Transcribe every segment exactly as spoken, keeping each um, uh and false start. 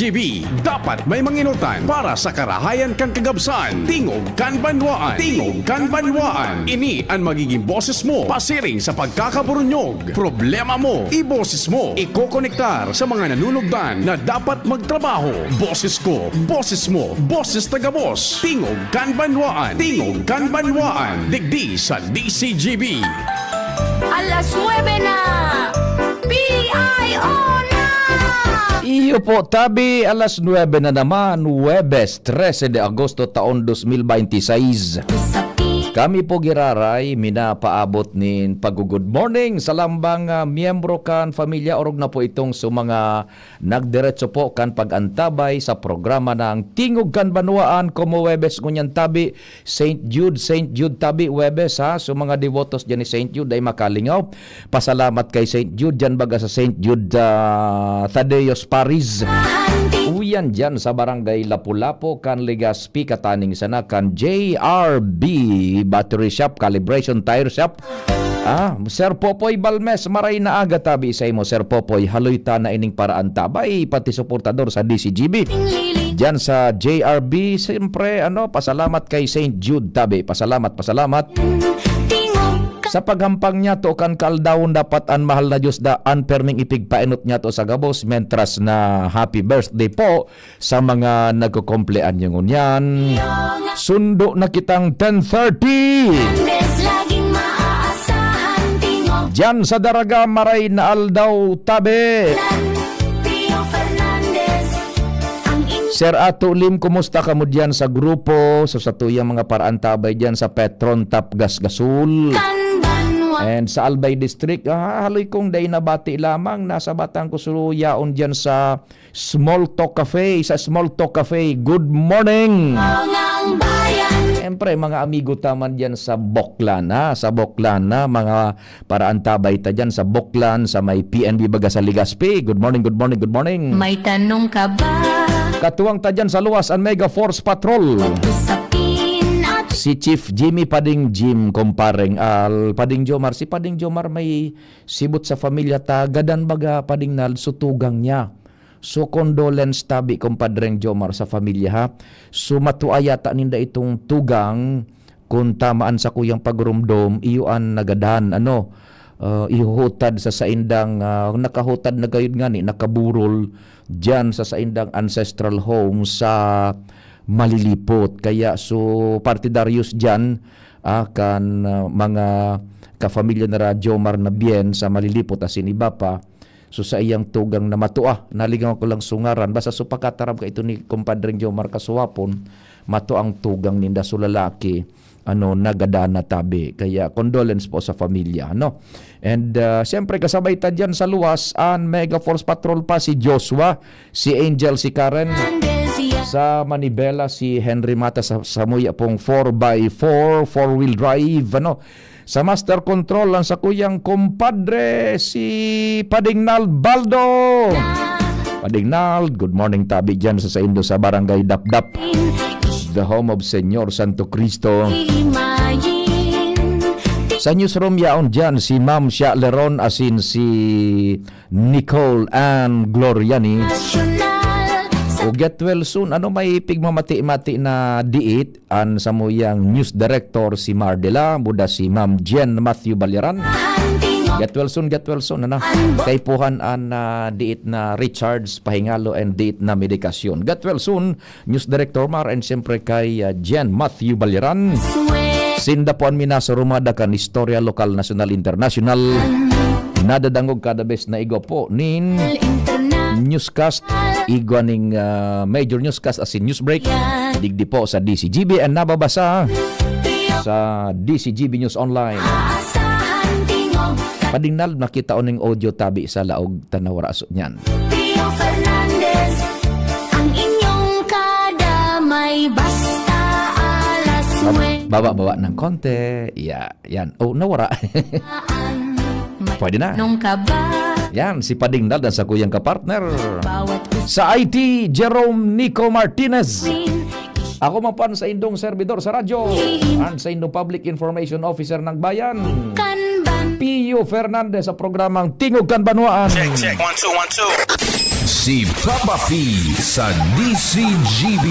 T V, dapat may manginutan para sa karahayan kan kagabsan. Tingog kan Banwaan. Tingog kan Banwaan. Ini an magiging boses mo pasiring sa pagkakaburunyog. Problema mo, iboses mo. Ikokonektar sa mga nanunugdan na dapat magtrabaho. Boses ko, boses mo, boses taga-Boss. Tingog kan Banwaan. Tingog kan Banwaan. Digdi sa D C G B. Alas nuebe na! P I O na! Iyo po, tabi, alas nuebe na naman, Huwebes, trese de Agosto, taon dos mil baynte sais. Kami po giraray, minapaabot nin pag-good morning sa lambang, ah, miyembro kan pamilya, orog na po itong sa mga nagdiretso po kan pag-antabay sa programa ng Tingog kan Banwaan, komo Huwebes ngunyan tabi, Saint Jude, Saint Jude tabi, Huwebes, ha. So, mga devotos dyan ni Saint Jude ay makalingaw. Pasalamat kay Saint Jude, dyan baga sa Saint Jude, ah, Thaddeus Paris. Uyan dyan sa Barangay Lapu-Lapu, kan Legazpi, kataning sana kan J R B Battery Shop, Calibration Tire Shop. Ah, Sir Popoy Balmes, maray na aga tabi sa imo, Sir Popoy. Haloy ta na ining paraan ta. Bay, pati suportador sa D C G B. Diyan sa J R B, siyempre, ano, pasalamat kay Saint Jude tabi. Pasalamat, pasalamat. Sa paghampang niya to kan kaaldawon, dapat an mahal na Diyos daan perming ipigpaenot niya to sa gabos, mentras na happy birthday po sa mga nagkukumpleanyo ngunyan. Sundo na kitang ten thirty. Fernandez, laging maaasahan, tingog. Diyan sa Daraga, maray na aldaw tabi. Tio Fernandez, ang in- Sir Ato Lim, kumusta kamo diyan sa grupo? So, sa tuyang mga paraantabay diyan sa Petron, Tapgas, Gasol. Kan Banwa. And sa Albay District, ah, haloy kong day nabati lamang, nasa Batang Kusuro, yaon diyan sa Small Talk Cafe, sa Small Talk Cafe. Good morning! Ang bayan. Siyempre, mga amigo ta man diyan sa Boklan, ha? Sa Boklan, ha? Mga paraantabay ta diyan sa Boklan, sa may P N B baga sa Legazpi. Good morning, good morning, good morning. May tanong ka ba? Katuwang ta diyan sa luwas, ang Mega Force Patrol. Usapin at Si Chief Jimmy Pading Jim, kumpareng Al, Pading Jomar. Si Pading Jomar may sibot sa pamilya ta, gadan baga, Pading Nald, so tugang niya. So, condolence tabi, Compadreng Jomar, sa pamilya, ha. So, matua yata ninda itong tugang, kung tama an sakuyang pagurumdom, iyo an nagadan, ano, ah, ihuhutad sa saindang, ah, nakahutad na gayud ngani, nakaburol diyan sa saindang ancestral home sa Malilipot. Kaya, so, partidaryos diyan, ah, kan, ah, mga kapamilya ni Ra Jomar na bien sa Malilipot, asin iba pa, so, sa iyang tugang na matua, nalingaw ko lang sungaran. Basta so, pakataram ka ito ni Compadreng Jomar kasuwapon, matuang tugang ninda, so, lalaki, ano, nagadan na tabi. Kaya condolence po sa pamilya, no? And, ah, siyempre, kasabay ta diyan sa luwas, an Mega Force Patrol pa, si Joshua, si Angel, si Karen. Sa Manibela, si Henry Mata, sa, samuya pong four by four, four-wheel drive, ano? Sa Master Control, ang sakuyang kumpadre, si Pading Nald Baldo. Pading Nald, good morning tabi dyan sa saindo sa Barangay Dapdap, the home of Señor Santo Cristo. Sa newsroom yaon dyan, si Ma'am Shia Leron asin si Nicole Ann Gloriani. O get well soon. Ano may pigmamati-mati na diit? An samuyang news director si Mardela, buda si Ma'am Jen Matthew Baliran. Get well soon, get well soon, ano? Kaipuhan an, ah, diit na recharge, pahingalo, and diit na medikasyon. Get well soon, News Director Mar, and siyempre kay, ah, Jen Matthew Baliran. Sinda po an minasarumada kan istorya lokal, nasyonal, internasyonal. Nadadangog kada bes na igwa po nin newscast, igwa ning, ah, major newscast asin news break. Digdi po sa D C G B N nababasa sa D C G B News Online. Pading Nald, nakita ko ning audio tabi sa laog ta nawara so niyan. Tio Fernandez, ang inyong kadamay basta alas Baba, nuebe. Baba, baba ng konti. Yeah, yan. Oh, nawara. Pwede na. Nung ka ba? Yan, si Pading Nald ang sakuyang kapartner. Bawat Sa I T, Jerome Nico Martinez. Ako man po an saindong servidor sa radyo, an saindong Public Information Officer ng Bayan, Pio Fernandez, sa programang Tingog kan Banwaan. Check, check, one, two, one, two. Si Papa P sa D C G B.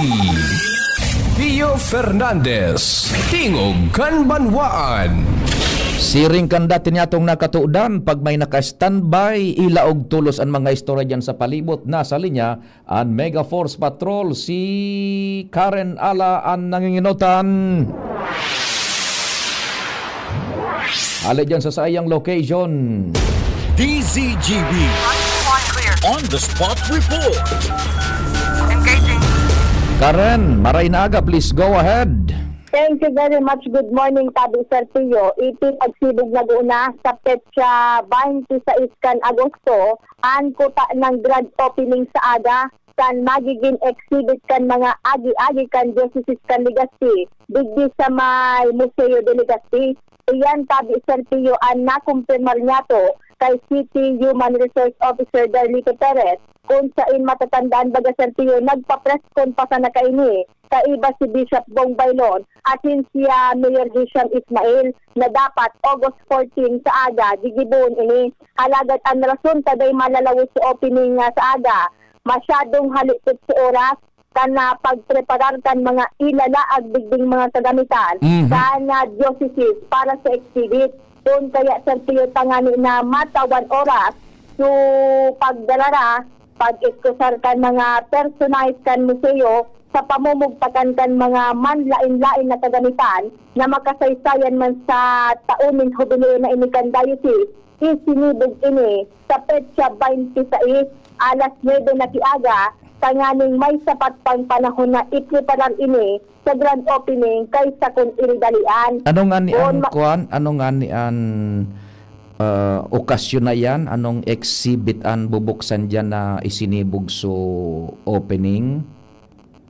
Pio Fernandez, Tingog kan Banwaan. Siring kan dati niyatong nakatudan, pag may naka-standby, ilaog tolos an mga istorya diyan sa palibot. Nasa linya, an Mega Force Patrol, si Karen Ala an nanginginotan. Hale dyan sa saiyang location. D Z G B. On the spot report. Engaging. Karen, maray na aga, please go ahead. Thank you very much. Good morning, Tabi Sergio. Iti pagsibog nag-una sa petsa twenty-six kan Agosto, an kuta ng grand opening sa aga kan magiging exhibit kan mga agi-agi kan Diocese kan Legazpi, digdi sa may Museo de Legazpi. Iyan, Tabi Sergio, an nakumpirmar niyato kay City Human Resource Officer Darlito Perez, kung sain matatandaan baga, Sergio, nagpa-press con pa sana kaini kaiba si Bishop Bong Baylon asin siya Mayor Hisham Ismail na dapat August fourteen sa aga, gigibohon ini. Alagad an rason ta dai malalawos sa opening nga sa aga, masyadong halipot sa oras kan, ah, pagpreparar kan mga ilalaag digding mga kagamitan Mhm. kan, ah, diocese para sa exhibit. Kun kaya, Sergio, tangani na matawan oras, so pagdarara, pag-iskusar kan mga personahe kan museo sa pamumugtakan kan mga manlaen-laen na kagamitan na makasaysayan man sa taon nin hubileo na ini kan diocese, isinibog ini sa petsa twenty-six, alas nuebe na kiaga, tanganing may sapat pang panahon na ipreparar ini sa grand opening kaysa kun iridalian. Ano nga ni Kun an ma- kuan? Ano nga ni an, ah, okasyon na yan? Anong exhibit an bubuksan diyan na isinibog so opening?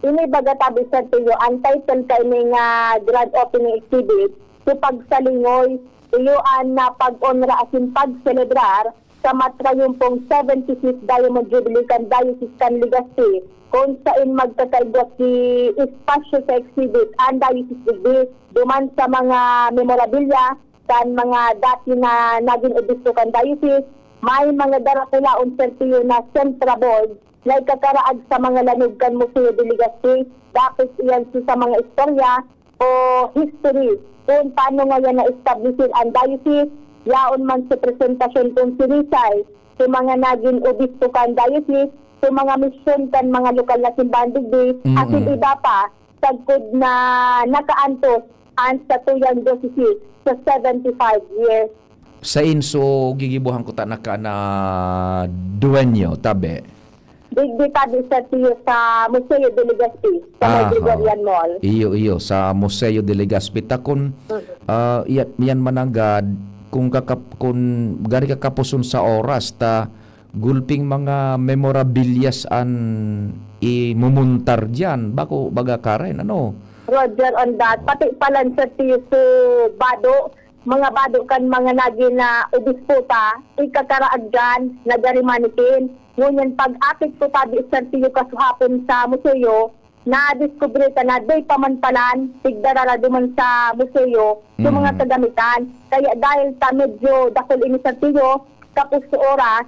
Ini baga, Tabi Sergio, an title kaini nga grand opening exhibit, so pagsalingoy, iyo an, ah, pag-onra asin pagselebrar sa matrayumpong seventy-fifth Diamond Jubilee kan Diocese kan Legazpi, kun sain magkakaigwa ki espasyo sa exhibit an Diocese digdi, duman sa mga memorabilia kan mga dati na nagin obispo kan diocese, may mga darakulaon, Sergio, na central board na ikakaraag sa mga lanog kan Museo de Legazpi, dapit iyan sa mga istorya o history kung paano ngayon na-establish an diocese, yaon man sa presentasyon kung sinisay sa mga nagin obispo kan diocese, sa mga misyon kan mga lokal na simbahan digdi, Mm-mm. asin iba pa, sagkod na nakaantos an satuyang diocese sa seventy-five years. Sa inso, gigibuhan ko ta naka na duwenyo, tabi? Digdi tabi sa tiyo sa Museo de Legazpi, sa may Ah, Gregorian oo. Mall. Iyo, iyo, sa Museo de Legazpi. Ta kun, Mm. ah, iya-, iyan mananggad, kung kakap-, kung gari kakapuson sa oras, ta gulping mga memorabilias an imumuntar diyan, bako baga, Karen, ano? Roger, on that. Pati palan sa tiyo sa bado, mga bado kan mga nagin na obispo ta, ikakaraag diyan, nagari manikin. Ngunyan, pag-apit ko tabi sa tiyo kasuhapon sa museo, nadiskubre ta na dai pa man palan, tigdarara duman sa museo, yung mga Mm. kagamitan. Kaya dahil ta medyo dakul ini sa tiyo, kapos sa oras,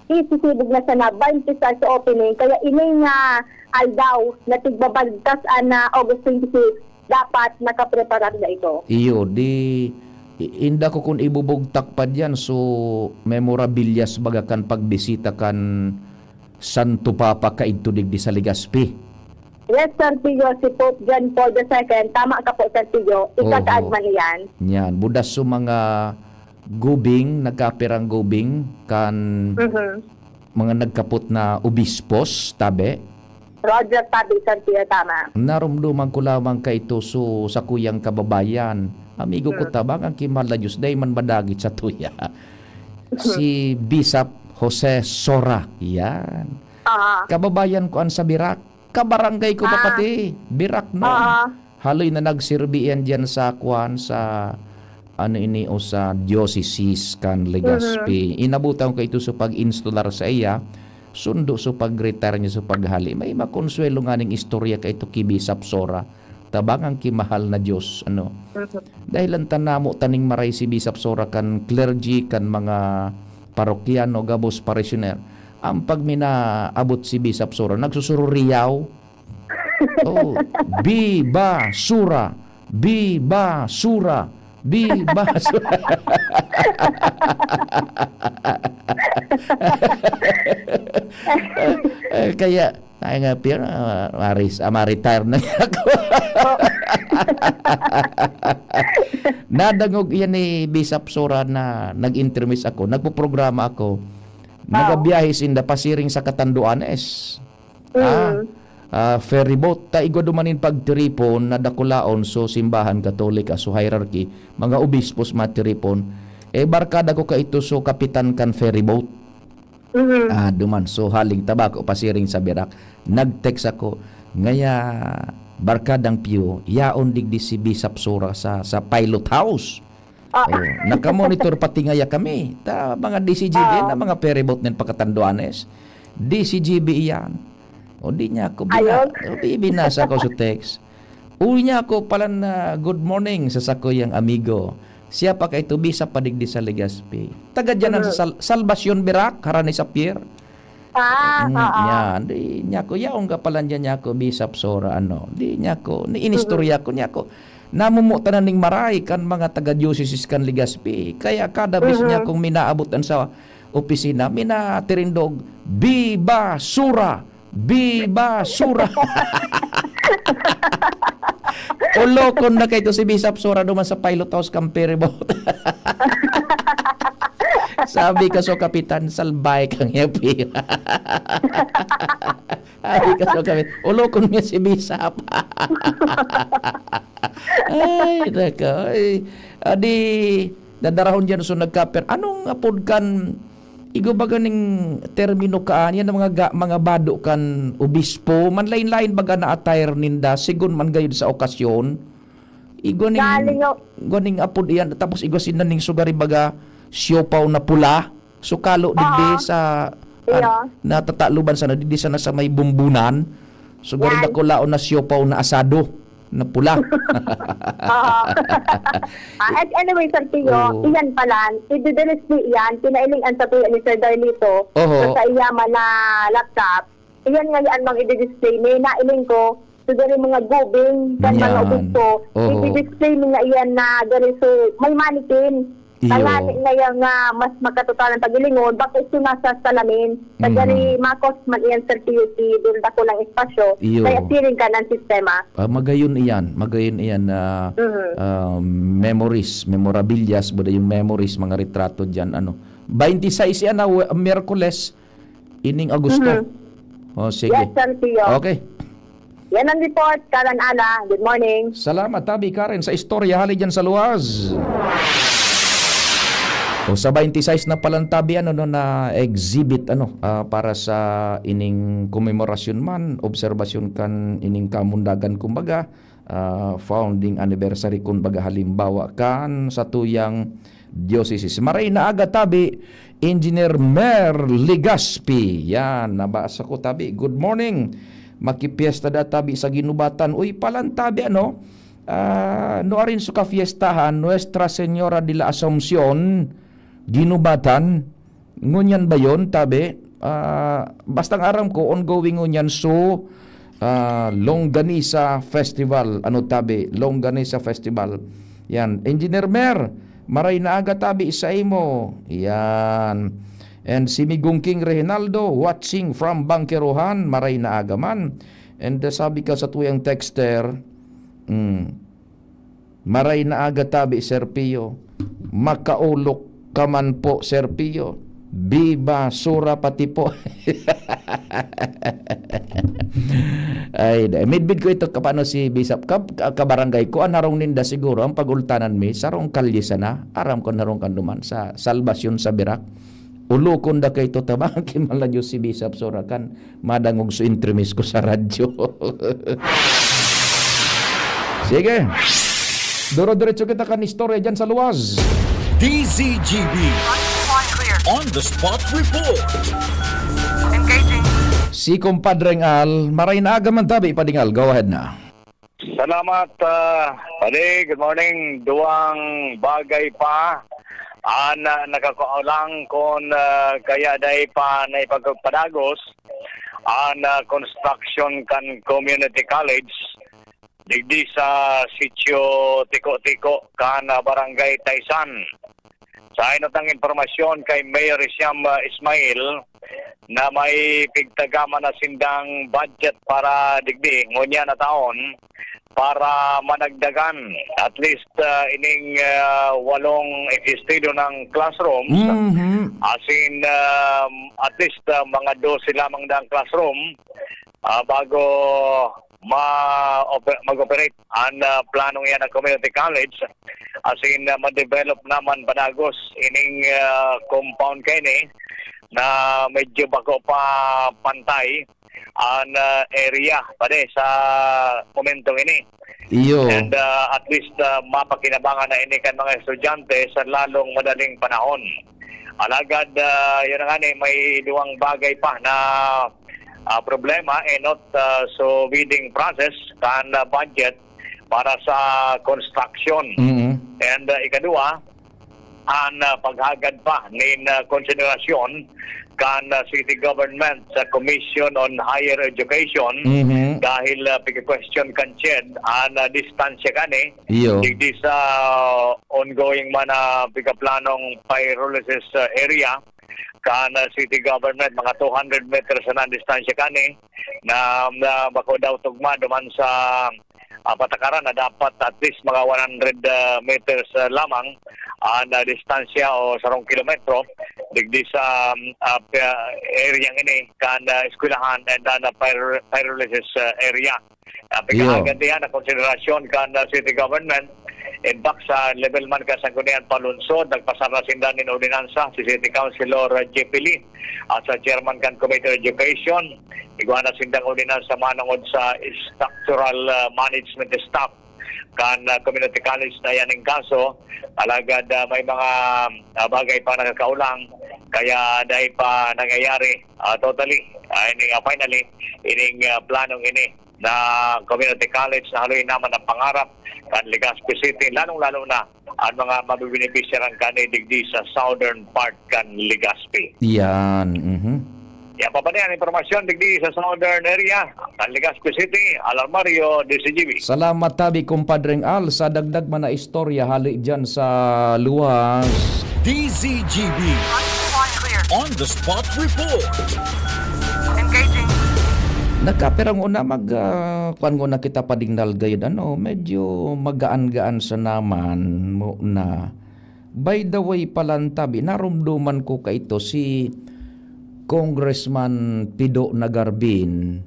isisibog na sana twenty-six sa opening. Kaya ini nga aldaw na tigbabagtas an, ah, August twenty-six, dapat nakapreparar na ito. Iyo, di, i-, inda ko kun ibubugtak pa diyan, so, memorabilias baga kan pagbisita kan Santo Papa kaidto digdi sa Legazpi. Yes, Santo Joseph, Pope John Paul the Second. Tama ka po, Santo Jo. Ikataag Oho. man iyan. Yan. Budas so mga gubing, nagkapirang gubing kan Mhm. mga nagkapot na obispos, tabi? Roger, tabi, Santo, tama. Narumduman ko lamang kaito so sakuyang kababayan. Amigo ko Hmm. tabang ang kimahal na Diyos, dai man madagit sa tuya. Si Bishop Jose Sora. Yan. Ah. Kababayan ko an sa Birak. Kabarangay ko pa Ah. pati. Birak, no? Ah. Haloy na nagsirbi yan dyan sa, kwan, sa, ano ini, o sa diocese kan Legazpi. Mhm. Inabutan ko ito sa pag-instalar sa iya, sundo sa pag-retire niya sa paghali. May makonsuelo nga ning istorya ka ito ki Bishop Sora. Tabangan ki mahal na Diyos, ano? Mhm. Dahil ang tanamo taning maray si Bishop Sora kan clergy, kan mga parokyano, gabos parishioner. Ang pag minaabot si Bisap Sura, nagsusururiyaw. Oh, Biba Sura! Biba Sura! Biba Sura! Eh, kaya, ay nga, pero, ah, maris-, ah, ma-retire na ako. Nadangog iyan ni Bisap Sura na nag-interview ako, nagpoprograma ako. Nagabiyahe sinda pasiring sa Catanduanes. Ah, Mm. ah, ferry boat. Ta igwa duman nin pagtiripon na dakulaon, so simbahan Katolika, so hierarchy, mga obispos matiripon. Eh, barkada ko kaito, so kapitan kan ferry boat. Mhm. Ah, duman. So, haling Tabaco, pasiring sa Birak. Nag-text ako, "Ngaya, Barkadang Pio, yaon digdi si Bisap Sura sa, sa pilot house." Ah. Oh, nakamonitor pati ngaya kami. Ta, mga D C G B Ah. na mga ferry boat nin pakatanduanes. D C G B iyan. O, di niya ako bina-, Ayun. o, di binasa ko sa text. Uwi niya ako pala na, "Good morning," sa sakuyang amigo. Siya pa kaito, bisa pa digdi sa Legazpi. Taga diyan ang Mhm. sa Sal-, Salvacion Birak, harani sa pier. Ah, Mm, oo. yan. Di niya ako, "Yaon ka pala diyan," niya ako, "Bisap Sora, ano." Di niya ako, ni-, inistorya Mhm. ko niya ako. Namumutan na ning maray kan mga taga-diocese kan Legazpi. Kaya kada bis niya Mhm. akong minaabotan sa opisina, minatirindog, "Biba Sura! Biba Sura!" Olokon na kaito si Bisap Sura duman sa pilot house kan ferry boat. Sabi ka sa kapitan, "Salbay kang yapi." Sabi ka sa kapitan, "Olokon niya si Bisap." Ay, nako. Ay, adi, dadarahon diyan so nagkaper-, anong apod kan, igo ba ganing termino kaan? Yan ang mga ga-, mga bado kan obispo. Manlain-lain baga na attire ninda, sigon man gayud sa okasyon. Igwa ning, Galing o- igwa ning apod iyan, tapos igwa sinda ning sugari baga siopaw na pula. Sukalo digdi Oo. sa, Iyo. ah, natataloban sana, digdi sana sa may bumbunan. Sugari Yan. dakulaon na siopaw na asado na pula. Oo. Ah, at anyway, Sir Tio, Oo. iyan pala, i-display iyan, pinailing-an sa tuya ni Sir Darlito, Oho. sa, sa iya man na laptop, iyan nga yan mang i-display ni, nailing ko, so, dali mga gubing, kan mga Yan. obispo, Oho. i-display ni nga iyan na dali, so, may mannequin. Iyo. Tanganing ngaya nga mas makatotal ang pag-ilingon, bako ito nasa salamin. Sa Mm. gani, makos man iyan, Sir T U T, doon dakulang espasyo, Iyo. kaya siring ka ng sistema. Ah, magayon iyan, magayon iyan na, Mhm. ah, memories, memorabilias, buda yung memories, mga retrato dyan, ano. Twenty-six yan na we-, Miyerkules, ining Agosto. Mhm. Oh, sige. Yes, Sir Tio. Okay. Yan ang report, Karan Ala. Good morning. Salamat, tabi, Karen, sa istorya hali dyan sa luwas. O, sa twenty-six na palang tabi, ano, no, na exhibit, ano, ah, para sa ining komemorasyon man, obserbasyon kan ining kamundagan, kumbaga, ah, founding anniversary, kumbaga, halimbawa, kan sa tuyang diocese. Maray na aga tabi, Engineer Mer Legaspi. Yan, nabasa ko tabi. Good morning. Makipiesta da tabi sa Ginubatan. Uy, palan tabi, ano? Ah, no arin so kafiestahan, Nuestra Señora de la Assumpcion, Ginubatan. Ngunyan ba yon, tabi? Ah, bastang aram ko, ongoing ngunyan so, ah, Longganisa Festival. Ano, tabi? Longganisa Festival. Yan. Engineer Mer, maray na aga tabi sa imo. Yan. And si Migong King Reginaldo, watching from Bangkerohan, maray na aga man. And, uh, sabi ka sa tuyang texter, mm, maray na aga tabi, Sir Pio. Makaolok ka man po, Sir Pio. Biba, sura pati po. Ay, da-, midbid ko ito, kapano si Bisap, kab-, ka-, kabarangay ko, an harong ninda siguro, ang pag-ultanan mi, sarong kalye sana, aram ko an harong kan duman, sa Salvacion sa Birak. Ulokon da kay to, tabang ki man la Diyos si Bisap Sura kan madangog so entremis ko sa radyo. Sige. Duro-diretso kita kan istorya dyan sa luwas. D Z G B. On the spot report. Engaging. Si Compadreng Al, maray na aga man tabi, Pading Al. Go ahead na. Salamat, ah, pare. Good morning. Duwang bagay pa. an, ah, nakakaulang kun, ah, kaya dai pa naipagpadagos an, ah, construction kan community college digdi sa sitio Tiko-Tiko kan, ah, Barangay Taisan. Sa inutang impormasyon kay Mayor Hisham, ah, Ismail, na may pigtagaman na sindang budget para digdi ngunyan na taon para managdagan at least, ah, ining, ah, walong existido ng classrooms. Mhm. As in, um, at least, ah, mga dose lamang na ang classroom, ah, bago ma-oper-, mag-operate an, ah, planong yan ng community college. As in, ah, ma-develop naman padagos ining, ah, compound kaini na medyo bako pa pantay an, ah, area pare sa momentong ini. Iyo. And, ah, at least, ah, mapakinabangan na ini kan mga estudyante sa lalong madaling panahon. Alagad, ah, yun na nga ni, may duwang bagay pa na, ah, problema, enot, ah, so bidding process kan, ah, budget para sa construction. Mm. And, ah, ikadua, an, ah, paghagad pa nin, ah, konsiderasyon kan, ah, city government sa Commission on Higher Education Mhm. dahil, ah, pigka-question kan CHED an, ah, distansya kani Iyo. digdi sa ongoing man na pigkaplanong pyrolysis, ah, area kan, ah, city government, mga two hundred meters na ang distansya kani na, na bako daw tugma duman sa, ah, patakaran na dapat at least mga one hundred, ah, meters, ah, lamang ang, ah, distansya o sarong kilometro digdi sa, um, ah, area ini kan, ah, eskwelahan and, ah, pyro-, pyrolysis, ah, area. Ah, Iyo. Pigkahagan diyan na konsiderasyon kan, ah, city government. In fact, sa level man kan Sangguniang Panlungsod, nagpasar na sinda nin ordinansa si City Councilor, ah, J P Lee, at sa chairman kan Committee on Education, igwa na sindang ordinansa manongod sa structural, ah, management staff kan, ah, community college na yan in kaso. Alagad, ah, may mga, ah, bagay pa nakakaulang, kaya dai pa nangyayari, ah, totally, ah, ini, ah, finally, ining, ah, planong ini na community college na haloy naman ang pangarap kan Legazpi City, lalong-lalo na ang mga mabibenepisyaran kani digdi sa southern part kan Legazpi. Yan, mhm. Yan pa ba niyan impormasyon digdi sa southern area kan Legazpi City, Alarmario, D C G B. Salamat tabi, Compadreng Al, sa dagdag man na istorya hali dyan sa luwas. D Z G B. On the spot report. Engaging. Nagkapirang una mag, ah, kuwan nguna kita, Pading Nal, gayod, ano, medyo magaan-gaan sa naman mo na. By the way pala, tabi, narumduman ko kaito si Congressman Pido Nagarbin.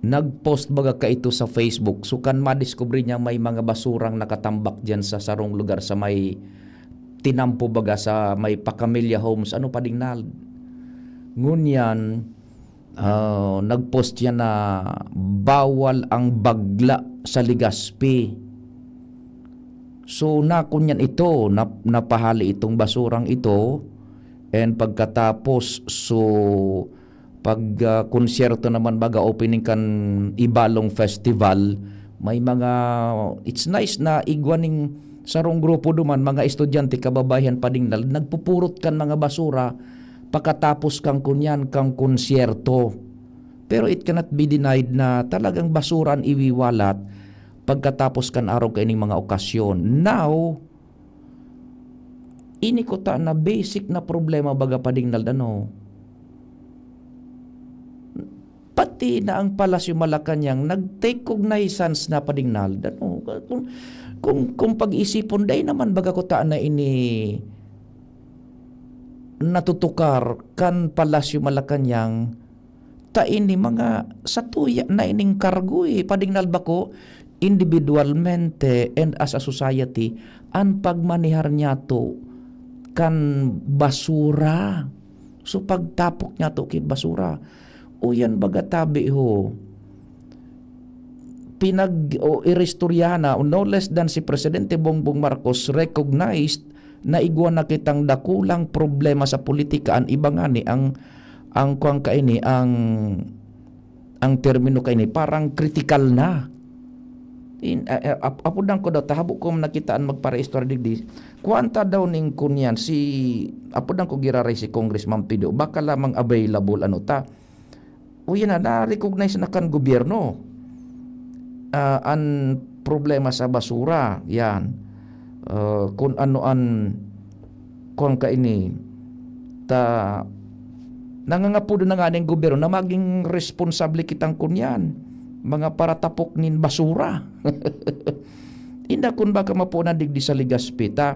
Nag-post baga kaito sa Facebook. So, kan madiskubre niya may mga basurang nakatambak diyan sa sarong lugar sa may tinampo baga sa may Pacamilla Homes, ano, Pading Nal. Ngunyan, ah, nag-post siya na bawal ang bagla sa Legazpi. So, nakunyan ito, nap-, napahali itong basurang ito. And pagkatapos, so, pag, ah, konsyerto naman baga, opening kan Ibalong Festival, may mga, it's nice na igwa ning sarong grupo duman, mga estudyante, kababayan, Pading Nal, nagpupurot kan mga basura pakatapos kang kunyan, kang konsyerto. Pero it cannot be denied na talagang basura an iwiwalat pagkatapos kan arog kaining mga okasyon. Now, ini kuta na basic na problema baga, Pading Nal, ano. Pati na ang Palasyo Malacañang nag-take cognizance na, Pading Nal, ano. Kung, kung, kung pag-isipon, dai naman baga kuta na ini natutukar kan Palasyo Malacañang, ta ini mga satuya na ining kargo, eh. Pading Nal, bako, individualmente and as a society, an pagmanehar niyato kan basura. So, pagtapok niyato ki basura. O yan baga tabi ho, pinag-, o iristoryahan na, no less than si Presidente Bongbong Marcos recognized na igwa na kitang dakulang problema sa politika, an iba ngani ang, ang kuwan kaini, ang, ang termino kaini, parang kritikal na. In, ah, ah, ap-, apodan ko daw, ta habo ko nakitaan magparaistorya digdi. Kuwan ta daw ning kunyan, si, apodan ko giraray si Congressman Pido, baka lamang available, ano ta. O yan na, na-recognize na kan gobyerno, ah, an problema sa basura, yan. Ah, kun ano an, kun kaini, ta, nangangapod na nga ning gobyerno na maging responsable kitang kunyan, mga paratapok nin basura. Inda kun baka mapunan digdi sa Legazpi ta,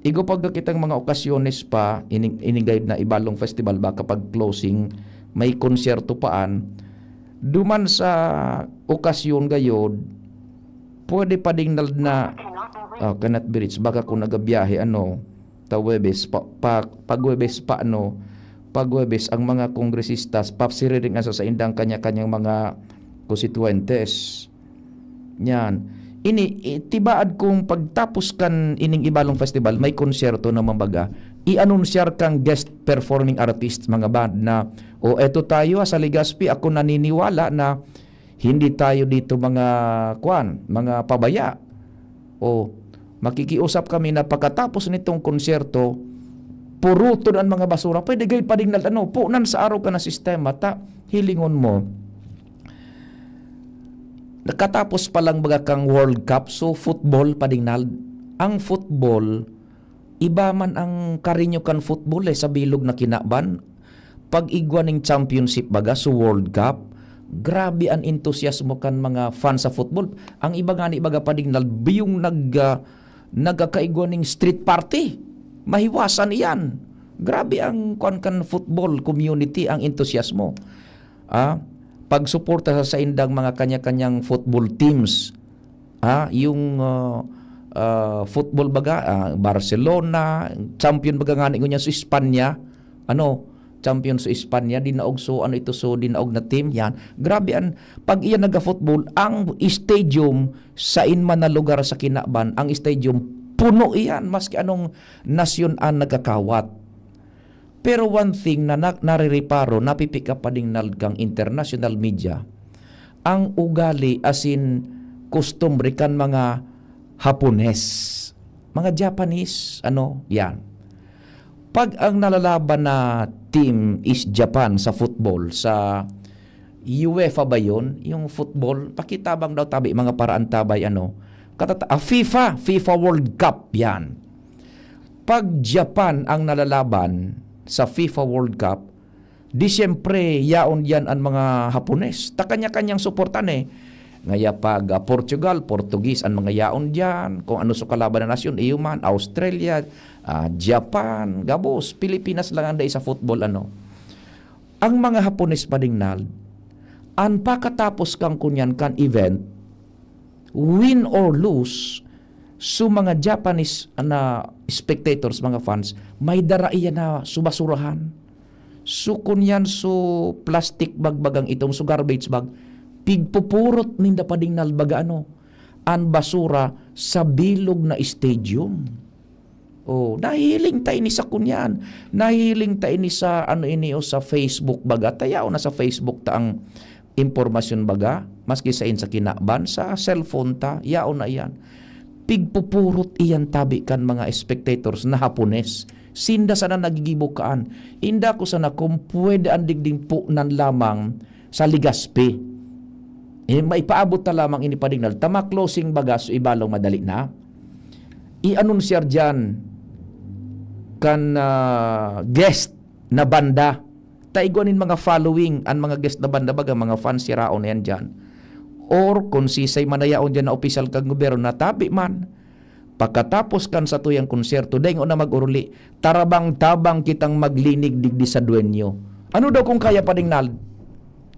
igwa pa kitang mga okasyones pa, ining, ining gayon na Ibalong Festival, baka pag closing, may konsyerto paan. Duman sa okasyon gayod, pwede pa ding nal-, na, oh, cannot be reached. Baka kung nagabiyahe, ano, ta Huwebes, pa, pa, pag Huwebes pa, ano, pag Huwebes, ang mga kongresistas, papsiriring sa saindang kanya-kanyang mga konstituyentes. Yan. Ini, i-, tibaad kung pagtapos kan ining Ibalong Festival, may konsyerto na mambaga, i-anunsyar kang guest performing artist, mga band na, "O, eto tayo, ah, sa Legazpi, ako naniniwala na hindi tayo dito mga, kwan, mga pabaya. O, makikiusap kami na pagkatapos nitong konsyerto, puruton ang mga basura." Pwede gay pa ding nal-, ano, punan sa araw ka na sistema, ta, hilingon mo. Nakatapos pa lang baga kang World Cup, so football pa ding nal-, ang football, iba man ang karinyo kan football eh, sa bilog na kinaban. Pag igwa ning championship baga, so World Cup, grabe an entusiasmo kan mga fans sa football. Ang iba ngani baga pa ding nal-, biyong nag-, ah, nagkakaigwa ning street party. Mahiwasan iyan. Grabe ang kwan kan football community, ang entusiasmo. Ah, pagsuporta sa saindang mga kanya-kanyang football teams. Ah, yung, ah, ah, football baga, ah, Barcelona, champion baga ngani ngunyan sa Espanya. Ano, champion sa Espanya, dinaog so, ano ito, so dinaog na team, yan. Grabe an, pag iyan naga-football, ang stadium sa inman na lugar sa kinaban, ang stadium puno iyan, maski anong nasyon an nagkakawat. Pero one thing na, na naririparo, napipick up pa ding nal-, kang international media, ang ugali asin kustumbre kan mga Hapones, mga Japanese, ano, yan. Pag ang nalalaban na team is Japan sa football, sa UEFA ba yun? Yung football, pakitabang daw tabi, mga paraan tabay, ano, katata-, ah, FIFA, FIFA World Cup, yan. Pag Japan ang nalalaban sa FIFA World Cup, di siyempre yaon diyan an mga Hapones. Ta kanya-kanyang suportan eh. Ngaya pag, ah, Portugal, Portuguese an mga yaon diyan. Kung ano sa kalaban na nasyon, iyo man, Australia, ah, Japan, gabos, Pilipinas lang ang dai sa football, ano. Ang mga Hapones pa ding nal-, an pakatapos kang kunyan kan event, win or lose, so mga Japanese na spectators, mga fans, may dara iyan na so basurahan. So, kun yan, so plastic bag, bagang itom, so garbage bag, pigpupurot ninda pa ding nal-, baga ano, an basura sa bilog na stadium. Oh, nahihiling ta ini sa kunyan. Nahihiling ta ini sa, ano ini, o sa Facebook baga. Ta yaon na sa Facebook ta ang impormasyon baga, maski sain sa kinaban, sa cellphone ta, yaon na iyan. Pigpupurot iyan tabi kan mga spectators na Hapones. Sinda sana nagigibo kaan. Inda ko sana kung pwede an digding punan lamang sa Legazpi. Eh, maipaabot ta lamang ini pa ding nal-, ta ma-closing baga, so Ibalong madali na. I-anunsiyar diyan kan, ah, guest na banda. Ta igwa nin mga following, an mga guest na banda, baga mga fans, siraon na yan diyan. Or kung sisay man na yaon diyan na opisyal kan gobyerno, natabi man. Pagkatapos kan satuyang konsyerto, daingon na mag-oruli, tarabang-tabang kitang maglinig digdi sa duwenyo. Ano daw kung kaya pa ding nal-,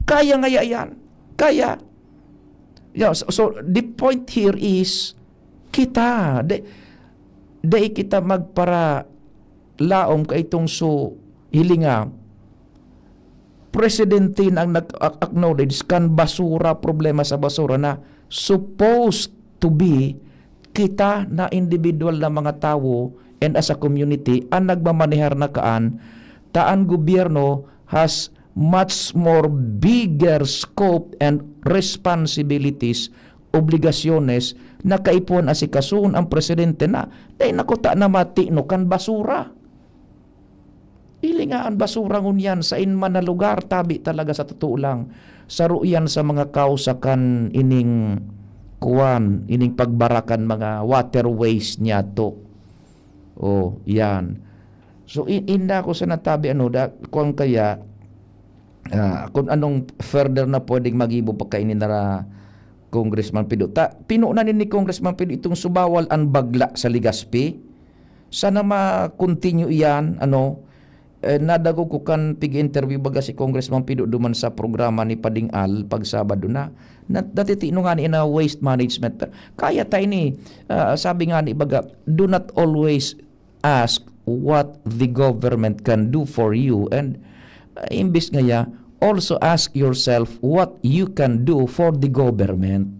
kaya ngaya yan. Kaya. Yeah, so, so, the point here is, kita, di, di kita magpara-, laom kaitong so hilinga, presidente na ang nag-acknowledge kan basura, problema sa basura na supposed to be kita na individual na mga tawo and as a community ang nagmamanehar na kaan, ta ang gobyerno has much more bigger scope and responsibilities obligasyones na kaipuhan asikasuhon ang presidente na, dai na kuta na matino kan basura. Hilinga an basura ngunyan, sain man na lugar, tabi talaga sa totoo lang. Saro yan sa mga kausa kan ining kuwan, ining pagbara kan mga waterways niyato. Oh, yan. So, i-, inda ko sa natabi, ano, da, kung kaya, ah, kung anong further na pwedeng magibo pa kaini na Congressman Pido. Ta, pinunan ni Congressman Pido itong subawal an bagla sa Legazpi. Sana ma-continue iyan, ano, eh, nadagog ko kan pig-interview baga si Congressman Pido duman sa programa ni Pading Al pag Sabado na. Na, natitino nga ni na waste management. Pero kaya tayo ni, ah, sabi nga ni baga, "Do not always ask what the government can do for you." And, ah, imbis nga ya, also ask yourself what you can do for the government.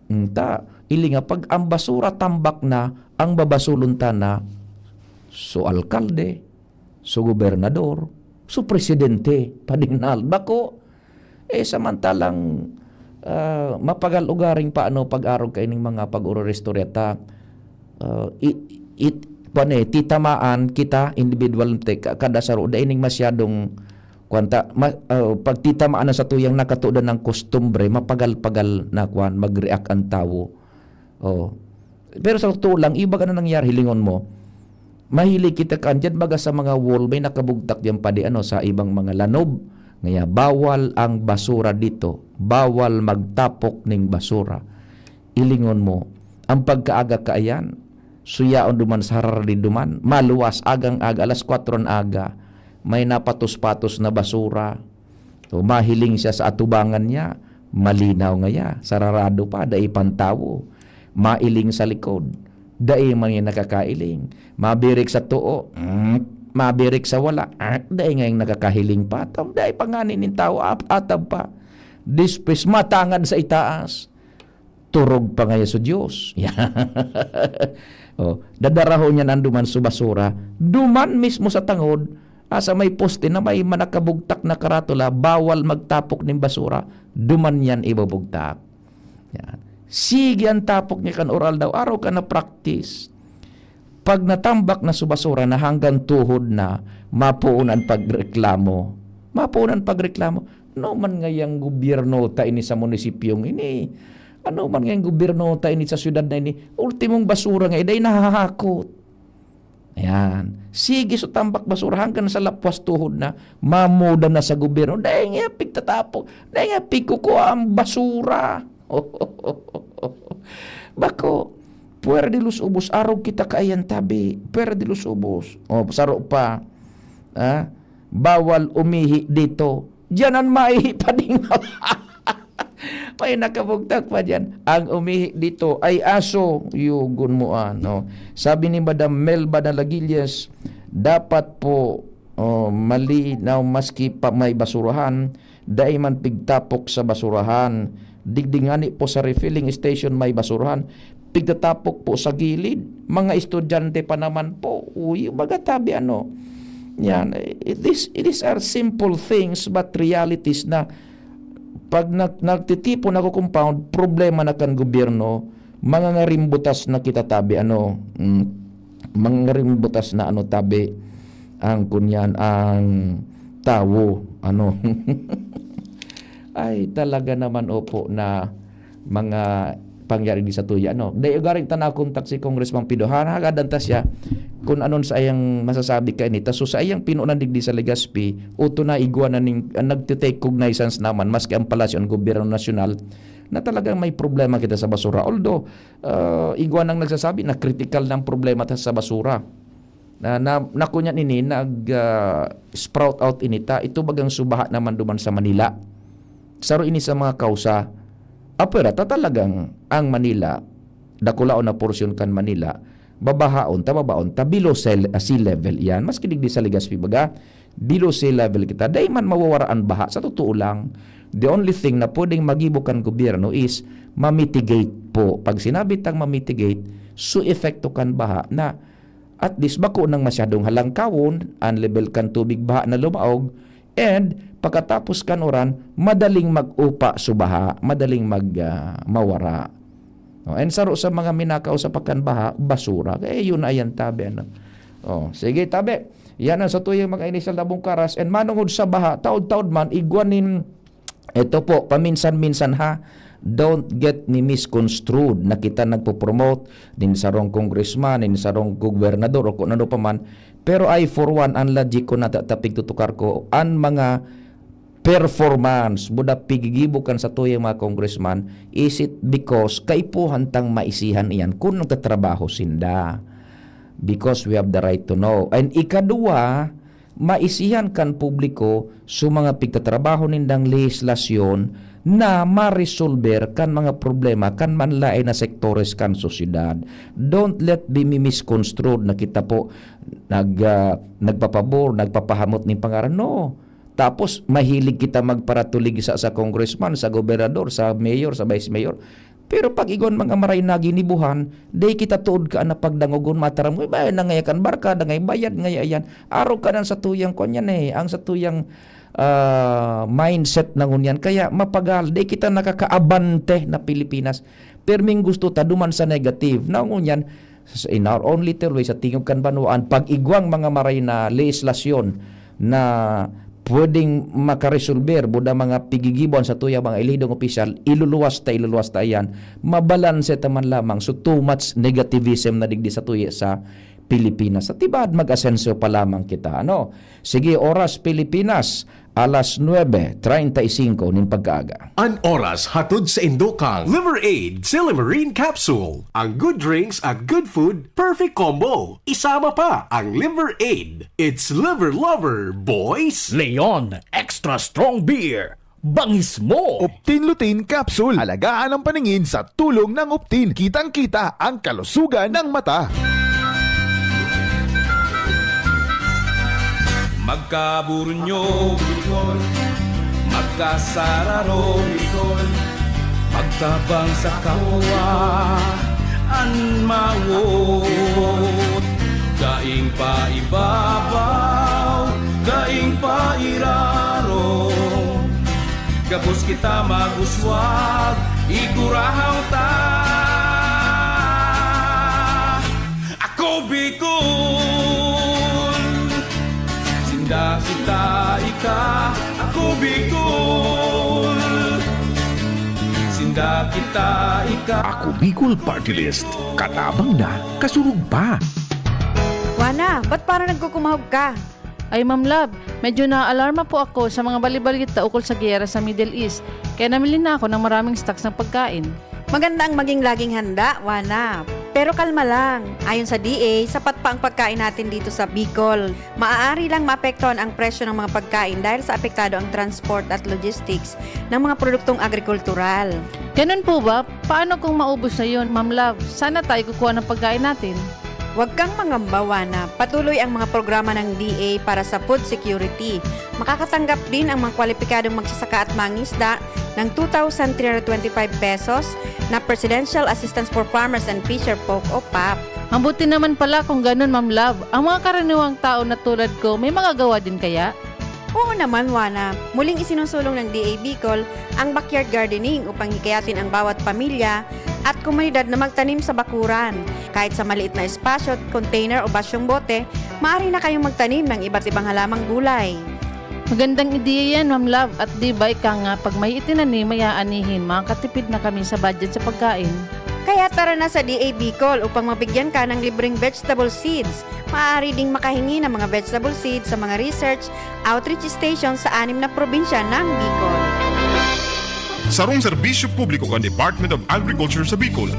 Mm, ta, ili nga pag ang basura tambak na, ang babasulon ta na, so alkalde, so gobernador, so presidente, padinal. Bako, eh, samantalang, ah, mapagal ugaring paano pag-arog kaining mga pag-ororistorya ta, ah, i-, it-, kuwan eh, titamaan kita, individual, te-, ka-, kada saro, dai ning masyadong, kuwan ta, ma-, ah, pagtitamaan na sa tuyang nakatudan ng kostumbre, mapagal-pagal na, kuwan, mag-react ang tawo. Oh. Pero sa totoo lang, iba ka na nangyari, hilingon mo. Mahilig kita kan, dyan baga sa mga wall, may nakabugtak dyan pa di, ano, sa ibang mga lanob. Ngaya, bawal ang basura dito. Bawal magtapok ning basura. Ilingon mo, ang pagkaaga kaayan, suyaon duman sa harari duman, maluwas, agang-aga, alas kwatro na aga, may napatos-patos na basura. O mahiling siya sa atubangan niya, malinaw ngaya, sararado pa, dai pang tawo. Mailing sa likod, dai man yung nakakailing. Mabirik sa tuo, mm, mabirik sa wala, ah, dai ngayang nakakahiling pa. Atab, dai pa ngani nin tawo, ap-, atab pa. Dispis, matangad sa itaas. Turog pa ngaya sa Diyos. Oh, dadarahon niya nan duman sa basura. Duman mismo sa tangod, asa may poste na may manakabugtak na karatula, "Bawal magtapok nin basura." Duman yan ibubugtak. Yan. Sige ang tapok niya kan oral daw. Araw ka na practice. Pag natambak na sa basura na hanggang tuhod na, mapoon ang pagreklamo. Mapoon ang pagreklamo. Ano man ngayang gobyerno ta ini sa munisipyong ini? Ano man ngayang gobyerno ta ini sa syudad na ini? Ultimong basura nga, dai nahahakot. Ayan. Sige, so tambak basura hanggang sa lapwas tuhod na, mamuda na sa gobyerno. Dai nga pigtatapok. Dai nga pigkukua ang basura. Bako, puwera de los ubos, arog kita kaiyan tabi. Puwera de los ubos. O, saro pa. Ah, bawal umihi dito. Diyan ang maihi pa din. May nakabugtak pa diyan. Ang umihi dito ay aso. Yugon mo, ano. Sabi ni Madam Melba Nalagillas, dapat po, oh, malinaw maski pa may basurahan, dai man pigtapok sa basurahan. Digdi ngani po sa refilling station may basurahan. Pigtatapok po sa gilid. Mga estudyante pa naman po. Uy, baga tabi ano. Yan. It is, it is are simple things but realities na pag nag-, nagtitipon ako compound, problema na kan gobyerno, mga ngarimbutas na kita tabi, ano, mm, mga ngarimbutas na ano tabi, ang kunyan, ang tawo, ano. Ay, talaga naman, opo, na mga pangyari di sa tuya, no? Dai ugaring ta nakontak si Congressman Pido. Hahagadan ta siya kung anon sa iyang masasabi kainita. So, sa iyang pinunan digdi sa Legazpi, uto na igwa na ning, ah, nagte-take cognizance naman, maski ang palasyo, ang gobyerno nasyonal, na talagang may problema kita sa basura. Although, ah, igwa nang nagsasabi na critical na ang problema ta sa basura. Na, na, na kunyan ini, nag, ah, sprout out ini ta. Ito bagang subaha naman duman sa Manila. Saro ini sa mga kausa. Apwera ta talagang ang Manila, dakulaon na porsyon kan Manila, babahaon ta, babaon ta, below sea, ah, sea level iyan. Maski digdi sa Legazpi, baga, below sea level kita. Dai man mawawara an baha, sa totoo lang. The only thing na pwedeng magibo kan gobyerno is ma-mitigate po. Pag sinabi tang ma-mitigate, so epekto kan baha na at least bako nang masyadong halangkawon, ang level kan tubig baha na lumaog, And pagkatapos kan uran, madaling mag-upa so baha, madaling mag, ah, mawara. No, and saro sa mga minakausap kan baha, basura. Kaya yun na yan, tabi, ano. Oh, sige, tabi. Yan ang satuyang mga initial na bungkaras. And manungod sa baha, taod-taod man, igwa nin, ito po, paminsan-minsan ha, don't get me misconstrued na kita nagpo-promote nin sarong congressman, nin sarong gobernador, o kung ano pa man. Pero I, for one, ang logic ko natatapig tutukar ko, ang mga performance, buda pigigibo kan satuyang mga congressman, is it because kaipuhan tang maisihan iyan kun nagtatrabaho sinda? Because we have the right to know. And ikadua, maisihan kan publiko so mga pigtatrabaho nindang lehislasyon na maresolber kan mga problema kan manlaen na sektores kan sosyedad. Don't let be misconstrued na kita po nag, ah, nagpapabor, nagpapahamot nin pangaran. No. Tapos, mahilig kita magparatulig sa, sa congressman, sa gobernador, sa mayor, sa vice mayor. Pero pag igwan mga maray na ginibuhan, di kita tuod ka na pagdangogon, mataram mo, "Ba, nangaya kan barkada, ngay bayad, ngay ayan." Arog ka nang satuyang kwan yan eh, ang satuyang, ah, mindset na ngunyan. Kaya mapagal, di kita nakakaabante na Pilipinas. Perming gusto ta duman sa negative. Na ngunyan, s-, in our own little way, sa tingog kan banwaan, pag igwang mga maray na lehislasyon na pwedeng makaresolber, buda mga pigigibuan sa tuya, mga elidong opisyal, iluluwas ta, iluluwas ta yan. Mabalanse ta man lamang. So, too much negativism na digdi sa tuya sa Pilipinas. Sa tibad, mag-asenso pa lamang kita. Ano? Sige, oras Pilipinas, alas nuebe treinta y cinco nin pagkaaga. An oras hatod sa indo kang Liver Aid Silimarin Capsule. Ang good drinks at good food, perfect combo. Isama pa ang Liver Aid. It's Liver Lover, boys! Leon Extra Strong Beer. Bangis mo! Optin Lutein Capsule. Alagaan ang paningin sa tulong ng Optin. Kitang-kita ang kalusugan ng mata. Magkaburunyo, Bicol. Magkasararo, Bicol. Magtabang sa kapwa an mawot. Daing paibabaw, daing pairarom. Gabos kita mag-uswag, igurahaw ta. Ako Bicol, sinda kita ika. Ako Bicol, sinda kita ika. Ako Bicol Party List, katabang na, kasurog pa. Wana, ba't parang nagkukumahog ka? Ay, Ma'am Love, medyo naaalarma po ako sa mga balibalita ukol sa giyera sa Middle East, kaya namili na ako ng maraming stocks ng pagkain. Maganda ang maging laging handa, Wana. Pero kalma lang. Ayon sa D A, sapat pa ang pagkain natin dito sa Bicol. Maaari lang maapektuhan ang presyo ng mga pagkain dahil sa apektado ang transport at logistics ng mga produktong agrikultural. Ganun po ba? Paano kung maubos na yun, Ma'am Love? Saan na tayo kukuha ng pagkain natin? Huwag kang mangamba, Wana. Patuloy ang mga programa ng D A para sa food security. Makakatanggap din ang mga kwalipikadong magsasaka at mangisda ng two thousand three hundred twenty-five pesos na Presidential Assistance for Farmers and Fisher Folk o pap. Mabuti naman pala kung ganun, Ma'am Love. Ang mga karaniwang tao na tulad ko, may magagawa din kaya? Oo naman, Wana. Muling isinusulong ng D A Bicol ang backyard gardening upang hikayatin ang bawat pamilya at komunidad na magtanim sa bakuran. Kahit sa maliit na espasyo, container o basyong bote, maaari na kayong magtanim ng iba't ibang halamang gulay. Magandang ideya yan, Ma'am Love. At di ba ika nga, pag may itinanim, may aanihin, makakatipid na kami sa budget sa pagkain. Kaya tara na sa D A Bicol upang mabigyan ka ng libreng vegetable seeds. Maaari ding makahingi ng mga vegetable seeds sa mga research outreach station sa anim na probinsya ng Bicol. Sarong serbisyo publiko kan Department of Agriculture sa Bicol.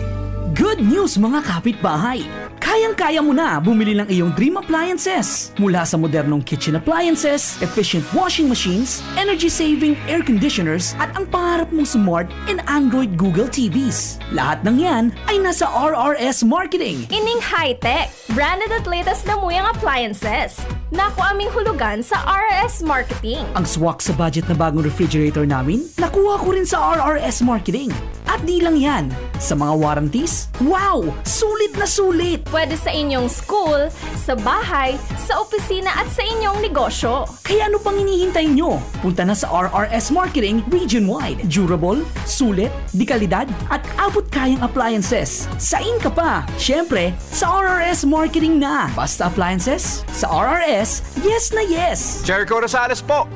Good news, mga kapitbahay! Kayang-kaya mo na bumili ng iyong dream appliances. Mula sa modernong kitchen appliances, efficient washing machines, energy-saving air conditioners, at ang pangarap mong smart and Android Google T Vs. Lahat ng yan ay nasa R R S Marketing. Ining high-tech, branded at latest na muyang appliances. Naku aming hulugan sa R R S Marketing. Ang swak sa budget na bagong refrigerator namin, nakuha ko rin sa R R S Marketing. At di lang yan, sa mga warranties, Wow! Sulit na sulit! Pwede sa inyong school, sa bahay, sa opisina at sa inyong negosyo. Kaya ano pang hinihintay nyo? Punta na sa R R S Marketing Region Wide. Durable, sulit, de kalidad, at abot kayang appliances. Sain ka pa? Siyempre, sa R R S Marketing na. Basta appliances, sa R R S, yes na yes! Jericho Rosales po!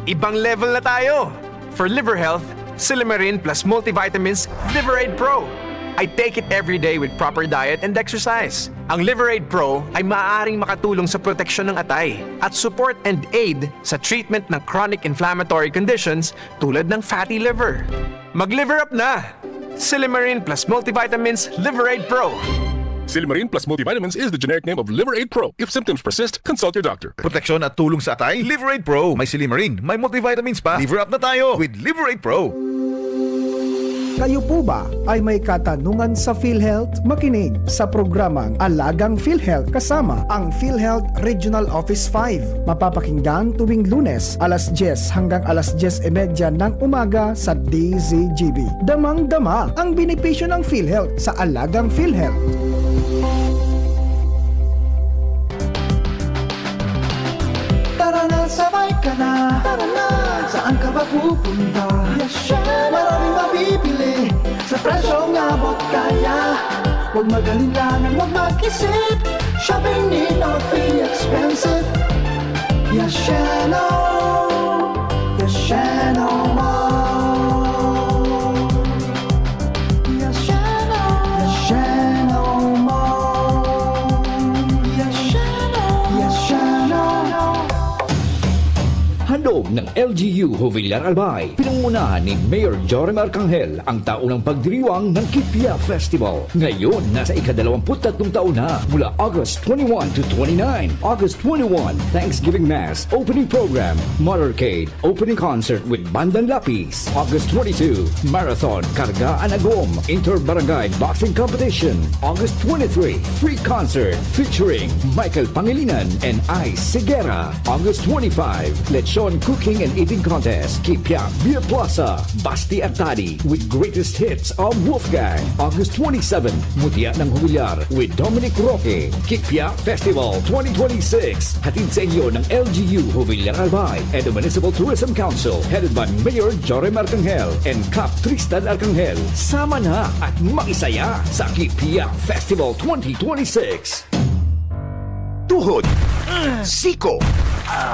Ibang level na tayo! For liver health, Silymarin plus multivitamins Liver Aid Pro. I take it every day with proper diet and exercise. Ang Liver Aid Pro ay maaaring makatulong sa proteksyon ng atay at support and aid sa treatment ng chronic inflammatory conditions tulad ng fatty liver. Mag-liver up na! Silymarin plus multivitamins Liver Aid Pro. Silymarin plus multivitamins is the generic name of Liver Aid Pro. If symptoms persist, consult your doctor. Proteksyon at tulong sa atay, Liver Aid Pro. May silymarin, may multivitamins pa. Liver up na tayo with Liver Aid Pro. Kayo po ba ay may katanungan sa PhilHealth? Makinig sa programang Alagang PhilHealth kasama ang PhilHealth Regional Office five. Mapapakinggan tuwing Lunes, alas dyes hanggang alas dyes y media ng umaga sa D Z G B. Damang-dama ang benepisyo ng PhilHealth sa Alagang PhilHealth. Tara na, sabay ka na. Tara na. Saan ka ba pupunta? Yes, syempre. Maraming mabibili sa presyong abot kaya. Huwag mag-alinlangan, huwag mag-isip. Shopping need not be expensive. Yasheno, Yasheno Mall. Yasheno, Yasheno Mall. Yasheno, Yasheno. Handog ng L G U Jovellar Albay, pinangunahan ni Mayor Joram Arcangel, ang taunang pagdiriwang ng Kipia Festival. Ngayon, nasa ikadalawamput tatlong taon na, mula August twenty-one to twenty-nine. August twenty-one, Thanksgiving Mass, Opening Program, Motorcade, Opening Concert with Bandang Lapis. August twenty-two, Marathon, Karga an Agom, Inter-Barangay Boxing Competition. August twenty-three, Free Concert featuring Michael Pangilinan and Ice Segura. August twenty-five, Lechon Cooking and Eating Contest, Kipia Beer Plaza, Basti Artadi with greatest hits of Wolfgang. August twenty-seven, Mutia ng Jovellar with Dominic Roque. Kipia Festival twenty twenty-six, hatid sa inyo ng L G U Jovellar Albay and the Municipal Tourism Council, headed by Mayor Joram Arcangel and Kap Tristan Arcangel. Sama na at makisaya sa Kipia Festival twenty twenty-six. Tuhod, siko,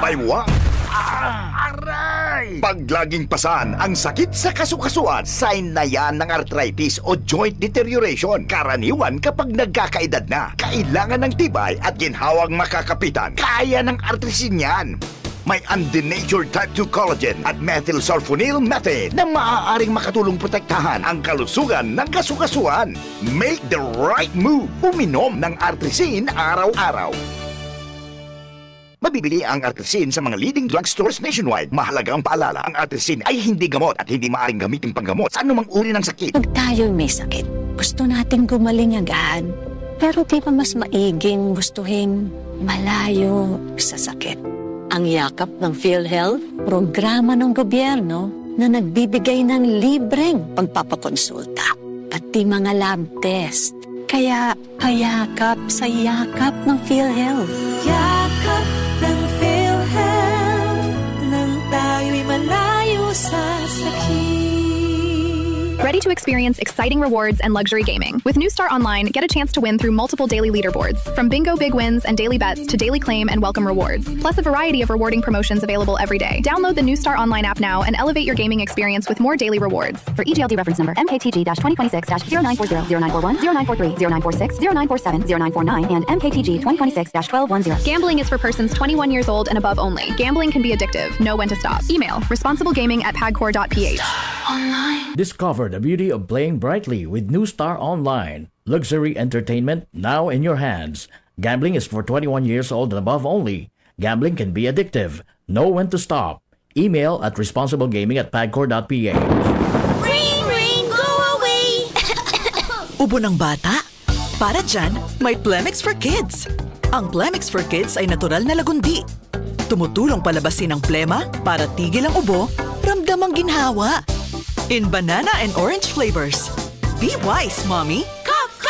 baywang. Aray! Pag laging pasan ang sakit sa kasukasuan, sign na yan ng arthritis o joint deterioration. Karaniwan kapag nagkakaedad na, kailangan ng tibay at ginhawang makakapitan. Kaya ng Artrisin yan. May undenatured type two collagen at methylsulfonyl methane na maaaring makatulong protektahan ang kalusugan ng kasukasuan. Make the right move. Uminom ng Artrisin araw-araw. Mabibili ang Artrisin sa mga leading drugstores nationwide. Mahalagang paalala, ang Artrisin ay hindi gamot at hindi maaaring gamitin panggamot sa anumang uri ng sakit. Pag tayo'y may sakit, gusto nating gumaling agad. Pero di ba mas maiging gustuhin malayo sa sakit? Ang Yakap ng PhilHealth, programa ng gobyerno na nagbibigay ng libreng pagpapakonsulta, pati mga lab test. Kaya payakap sa Yakap ng PhilHealth. Yakap ng PhilHealth, nang tayo'y malayo sa sakit. Ready to experience exciting rewards and luxury gaming? With New Star Online, get a chance to win through multiple daily leaderboards, from bingo big wins and daily bets to daily claim and welcome rewards, plus a variety of rewarding promotions available every day. Download the New Star Online app now and elevate your gaming experience with more daily rewards. For E G L D reference number M K T G dash twenty twenty-six dash zero nine four zero, zero nine four one, zero nine four three, zero nine four six, zero nine four seven, zero nine four nine, and M K T G twenty twenty-six dash twelve one zero. Gambling is for persons twenty-one years old and above only. Gambling can be addictive. Know when to stop. Email responsiblegaming at pagcor dot p h. Discover the beauty of playing brightly with New Star Online. Luxury entertainment now in your hands. Gambling is for twenty-one years old and above only. Gambling can be addictive. Know when to stop. Email at responsiblegaming at pagcor dot p h. Ring, ring, go away! Ubo ng bata? Para dyan, may Plemex for Kids. Ang Plemex for Kids ay natural na lagundi. Tumutulong palabasin ang plema para tigil ang ubo, ramdam ang ginhawa. In banana and orange flavors. Be wise, mommy! Cough,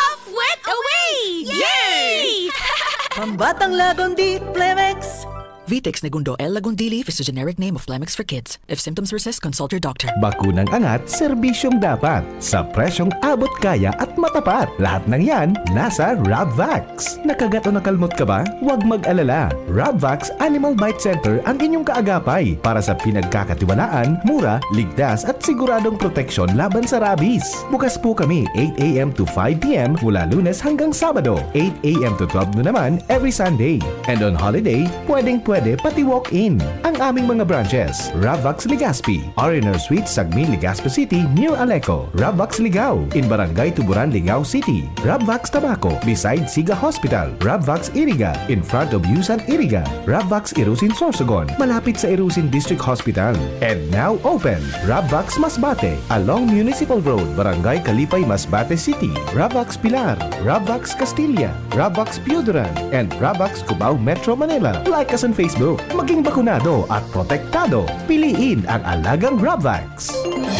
Pambatang Lagundi, Plemex! Vitex Negundo L. Lagundili is a generic name of Plemex for kids. If symptoms persist, consult your doctor. Bakunang angat, serbisyong dapat. Sa presyong abot kaya at matapat. Lahat ng yan, nasa Rabvax. Nakagat o nakalmot ka ba? Huwag mag-alala. Rabvax Animal Bite Center ang inyong kaagapay para sa pinagkakatiwalaan, mura, ligtas at siguradong proteksyon laban sa rabies. Bukas po kami eight a m to five p m mula Lunes hanggang Sabado, eight a m to twelve noon naman every Sunday. And on holiday, pwedeng-pwede pati walk-in. Ang aming mga branches, Rabvax Legazpi, R and R Suite, Sagmin, Legazpi City, near Aleco, Rabvax Ligao, in Barangay Tuburan, Ligao City, Rabvax Tabaco, beside Siga Hospital, Rabvax Iriga, in front of Yusan Iriga, Rabvax Irusin Sorsogon, malapit sa Irusin District Hospital. And now open, Rabvax Masbate, along Municipal Road, Barangay Kalipay, Masbate City, Rabvax Pilar, Rabvax Castilla, Rabvax Pioduran, and Rabvax Cubao, Metro Manila. Like us on Facebook. Maging bakunado at protektado. Piliin ang alagang Rabvax.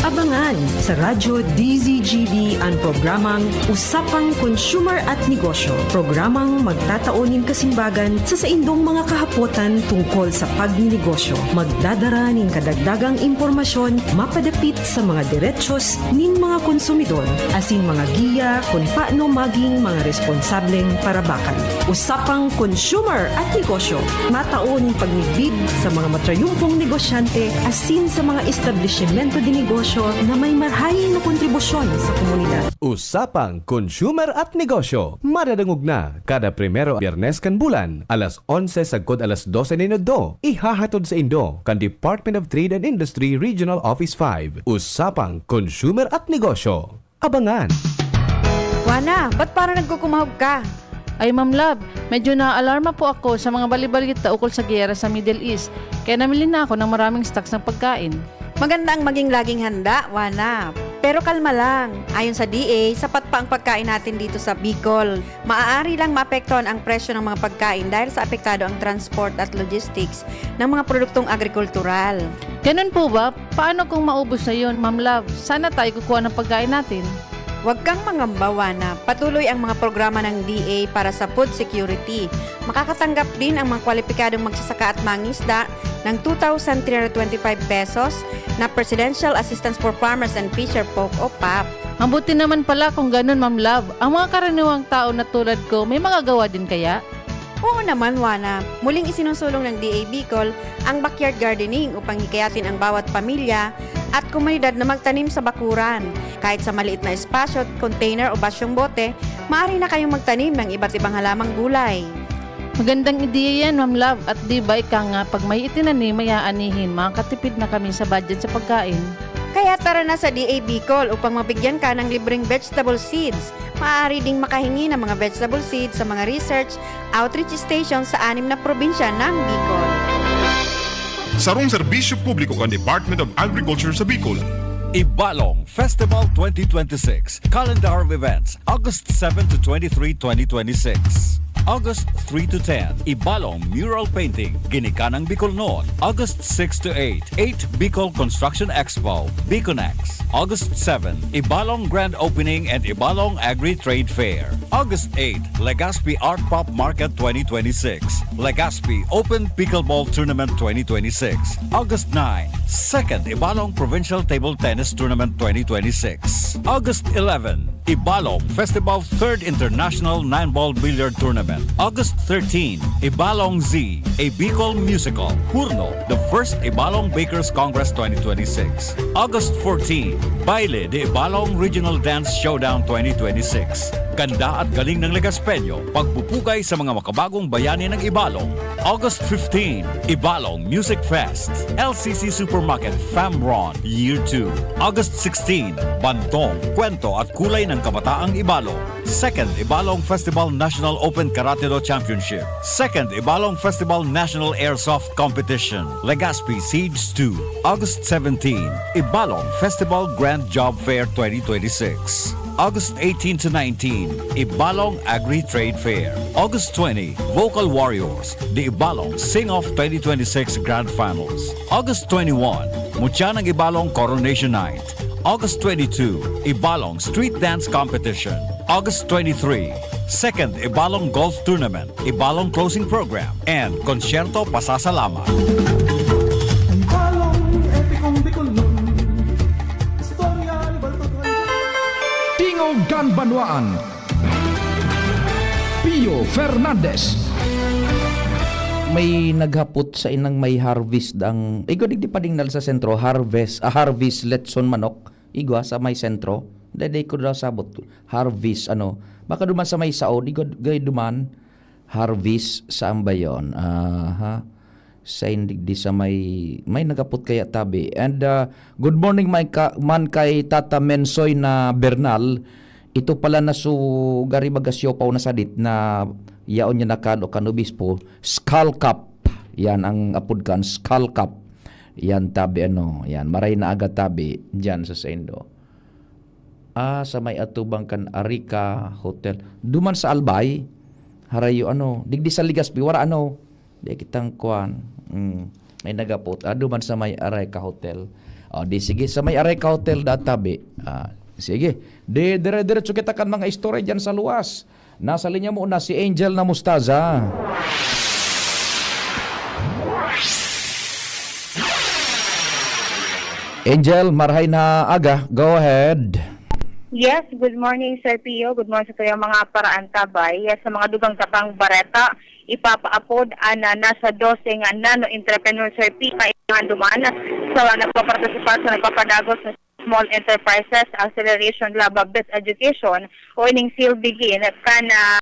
Abangan sa Radyo D Z G B an programang Usapang Consumer at Negosyo, programang magtatao nin kasimbagan sa saindong mga kahapotan tungkol sa pagninegosyo. Magdadara nin kadagdagang impormasyon mapadapit sa mga derechos nin mga konsumidor asin mga giya kun paano maging mga responsableng parabakan. Usapang Consumer at Negosyo, matao nin pagmidbid sa mga matrayumpong negosyante asin sa mga establisimento de negosyo na may marahay na kontribusyon sa komunidad. Usapang Consumer at Negosyo, madadangog na kada primero Biyernes kan bulan, alas onse sagkod alas dose nin udto, ihahatod saindo kan Department of Trade and Industry Regional Office five. Usapang Consumer at Negosyo. Abangan! Juana, ba't parang nagkukumahog ka? Ay, Ma'am Love, medyo naaalarma po ako sa mga balibalita ukol sa giyera sa Middle East, kaya namili na ako ng maraming stocks ng pagkain. Maganda ang maging laging handa, Juana. Pero kalma lang. Ayon sa D A, sapat pa ang pagkain natin dito sa Bicol. Maaari lang maapektuhan ang presyo ng mga pagkain dahil sa apektado ang transport at logistics ng mga produktong agrikultural. Ganun po ba? Paano kung maubos na yun, Ma'am Love? Saan na tayo kukuha ng pagkain natin? Huwag kang mangamba, Juana. Patuloy ang mga programa ng D A para sa food security. Makakatanggap din ang mga kwalipikadong magsasaka at mangisda ng two thousand three hundred twenty-five pesos na Presidential Assistance for Farmers and Fisher Folk o pap. Mabuti naman pala kung ganun, Ma'am Love. Ang mga karaniwang tao na tulad ko, may magagawa din kaya? Oo naman, Juana. Muling isinusulong ng D A Bicol ang backyard gardening upang hikayatin ang bawat pamilya at komunidad na magtanim sa bakuran. Kahit sa maliit na espasyo, container o basyong bote, maaari na kayong magtanim ng iba't ibang halamang gulay. Magandang ideya yan, Ma'am Love. At di ba ika nga, pag may itinanim, may aanihin, makakatipid na kami sa budget sa pagkain. Kaya tara na sa D A Bicol upang mabigyan ka ng libreng vegetable seeds. Maaari ding makahingi ng mga vegetable seeds sa mga research outreach station sa anim na probinsya ng Bicol. Sarong serbisyo publiko kan Department of Agriculture sa Bicol. Ibalong Festival twenty twenty-six, Calendar of Events, August seven to twenty-three, twenty twenty-six. August three to ten, Ibalong Mural Painting, Ginikanang Bicolnon, August six to eight, eight Bicol Construction Expo, Biconex, August seven, Ibalong Grand Opening and Ibalong Agri-Trade Fair, August eight, Legazpi Art Pop Market twenty twenty-six, Legazpi Open Pickleball Tournament twenty twenty-six, August nine, Second Ibalong Provincial Table Tennis Tournament twenty twenty-six, August eleven, Ibalong Festival Third International Nine Ball Billiard Tournament, August thirteen, Ibalong Z, a Bicol Musical, Hurno, the First Ibalong Bakers Congress twenty twenty-six, August fourteen, Baile de Ibalong Regional Dance Showdown twenty twenty-six. Ganda at galing ng Legaspeño, pagpupugay sa mga makabagong bayani ng Ibalong. August fifteen, Ibalong Music Fest, L C C Supermarket, Famron, Year two. August sixteen, Bantong, Kwento at Kulay ng Kabataang Ibalong. Second Ibalong Festival National Open Karate Do Championship. Second Ibalong Festival National Airsoft Competition, Legazpi Siege two. August seventeen, Ibalong Festival Grand Job Fair twenty twenty-six. August eighteen to nineteen, Ibalong Agri-Trade Fair. August twenty, Vocal Warriors, the Ibalong Sing-Off twenty twenty-six Grand Finals. August twenty-one, Mutya ng Ibalong Coronation Night. August twenty-two, Ibalong Street Dance Competition. August twenty-three, Second Ibalong Golf Tournament, Ibalong Closing Program, and Konsyerto Pasasalamat. Ang balong epikong Bicolnon. Istorya ni Baltog Juan. Tingog kan Banwaan. Pio Fernandez. May naghapot sa inang may harvest ang, igwa digdi pa dingnal sa sentro, harvest, ah, harvest lechon manok. Igwa sa may sentro. Dede ko daw sabot. Harvest, ano. Baka duman sa may sao, di gud, gay duman. Harvest, saan ba yon? Aha. Sa indig di sa may, may nagapot kaya tabi. And, ah, good morning, my ka-, man kay Tata Mensoy na Bernal. Ito pala na su-, gari baga siopaw na sadit na yaon niya nakado kan obispo. Skull Cap. Yan ang apod kan, Skull Cap. Yan tabi, ano. Yan, maray na aga tabi. Diyan sa saindo. Ah, sa may atubang kan Arica Hotel. Duman sa Albay, harayo ano, digdi sa Legazpi, wara ano. Di kitang kuan. Mm, may nagapot. Ah, duman sa may Arica Hotel. Oh, di sige, sa may Arica Hotel da tabi. Ah, sige. Di dire-diretso kita kan mga istorya diyan sa luwas. Nasa linya mo na si Angel na Mustaza. Angel, marhay na aga. Go ahead. Yes, good morning, Sir Pio. Good morning sa tuyang mga paraantabay. Yes, sa mga dugang tapang bareta, ipapaapod an, ah, nasa dose nga nano entrepreneur, Sir Pio, na ihanduman sa nagpapartisipar sa nagpapadagos na Small Enterprises Acceleration Lab with Education o ining SEAL Begin kan, ah,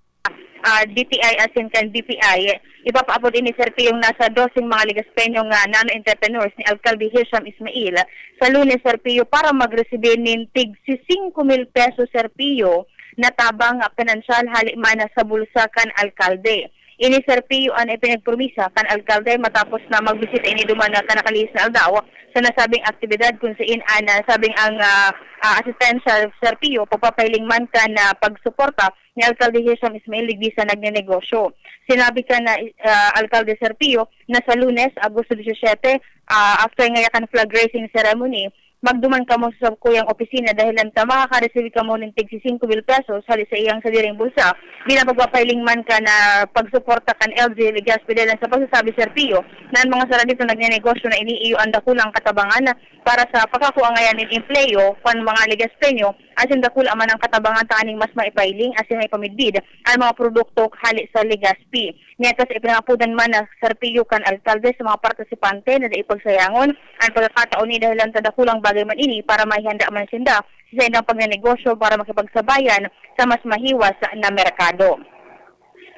ah, D T I asin kan D P I. Ipapaapod ini, Sir Pio, yung nasa doseng mga Legazpeño nga nano entrepreneurs ni Alkalde Hisham Ismail sa Lunes, Sir Pio, para magresibi nin tig singko mil pesos, Sir Pio, na tabang, ah, pinansyal hali man sa bulsa kan alkalde. Ini, Sir Pio, an ipinagpromisa kan alkalde matapos na magbisita ini duman na kan nakalihis na aldaw sa nasabing aktibidad, kun sain an, ah, nasabing ang, ah, ah, asistensya, Sir Pio, pagpapahiling man kan, ah, pagsuporta ni Alkalde Hisham Ismail digdi sa nagnenegosyo. Sinabi kan, ah, ah, Alkalde, Sir Pio, na sa Lunes, Agosto disisiyete, ah, after ngaya kan flag raising ceremony, magduman kamo sa sakuyang opisina dahilan ta makakaresibi kamo nin tig singko mil pesos hali sa iyang sadiring bulsa, bilang pagpapahiling man kan, ah, pagsuporta kan L G Legazpi dahilan sa pagsasabi, Sir Pio, na an mga saradito nagnenegosyo na iniiyo an dakulang katabangan para sa pagkakua ngayan nin empleyo kan mga Legazpeño, asin dakula man an katabangan tanganing mas maipahiling asin maipamidbid an mga produkto hale sa Legazpi. Mientras ipinangapodan man na serbisyo kan alkalde sa mga partisipante na dai pagsayangon an pagkakataon ni dahilan ta dakulang bagay man ini para maihanda man sinda sa saindang pagnenegosyo para makipagsabayan sa mas mahiwas na merkado.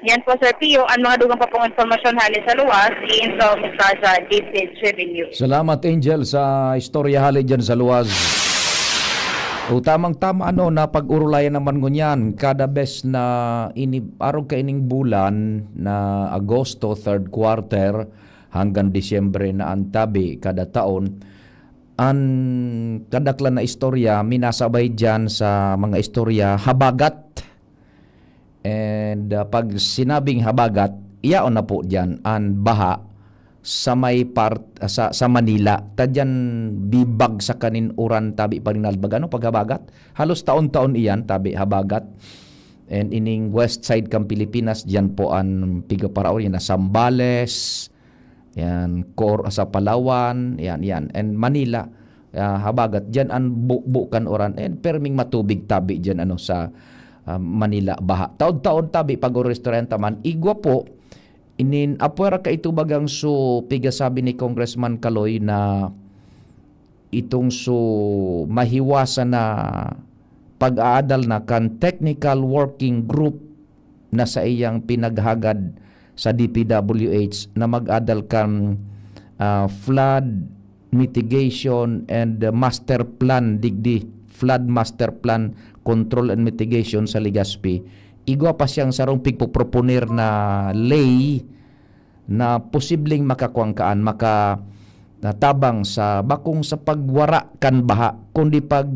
Yan po, Sir Pio, ang mga dugang pa pong impormasyon hali sa luwas, iinto mo sa, sa D P G B News. Salamat, Angel, sa istorya hali dyan sa luwas. O, tamang-tama, ano, na pag-urulayan naman ngunyan, kada bes na ini-, arog kaining bulan na Agosto, third quarter, hanggang Disyembre na ang tabi kada taon, an kadaklan na istorya, minasabay dyan sa mga istorya, habagat. And, ah, pag sinabing habagat, yaon na po diyan an baha sa may part, sa, sa Manila. Ta diyan bibagsakan nin uran tabi pa rin nalbag. Ano pag habagat? Halos taon-taon iyan, tabi habagat. And ining west side kan Pilipinas, diyan po an pigaparaon, yan na Zambales, yan, Cor-, sa Palawan, yan, yan. And Manila, ah, habagat, diyan an bu-, bu kan uran. And perming matubig tabi diyan, ano, sa, ah, Manila, baha. Taon-taon tabi, pag-orestoryan ta man, igwa po, inin, apwera ka ito bagang su, piga sabi ni Congressman Kaloy na itong su mahiwasan na pag-aadal na kan technical working group na saiyang pinaghagad sa D P W H na mag-adal kan, ah, flood mitigation and, ah, master plan digdi, flood master plan control and mitigation sa Legazpi. Igwa pa siyang sarong pigpoproponer na ley na posibleng makakuwang kaan, maka-, natabang sa bakong sa pagwara kan baha, kundi pag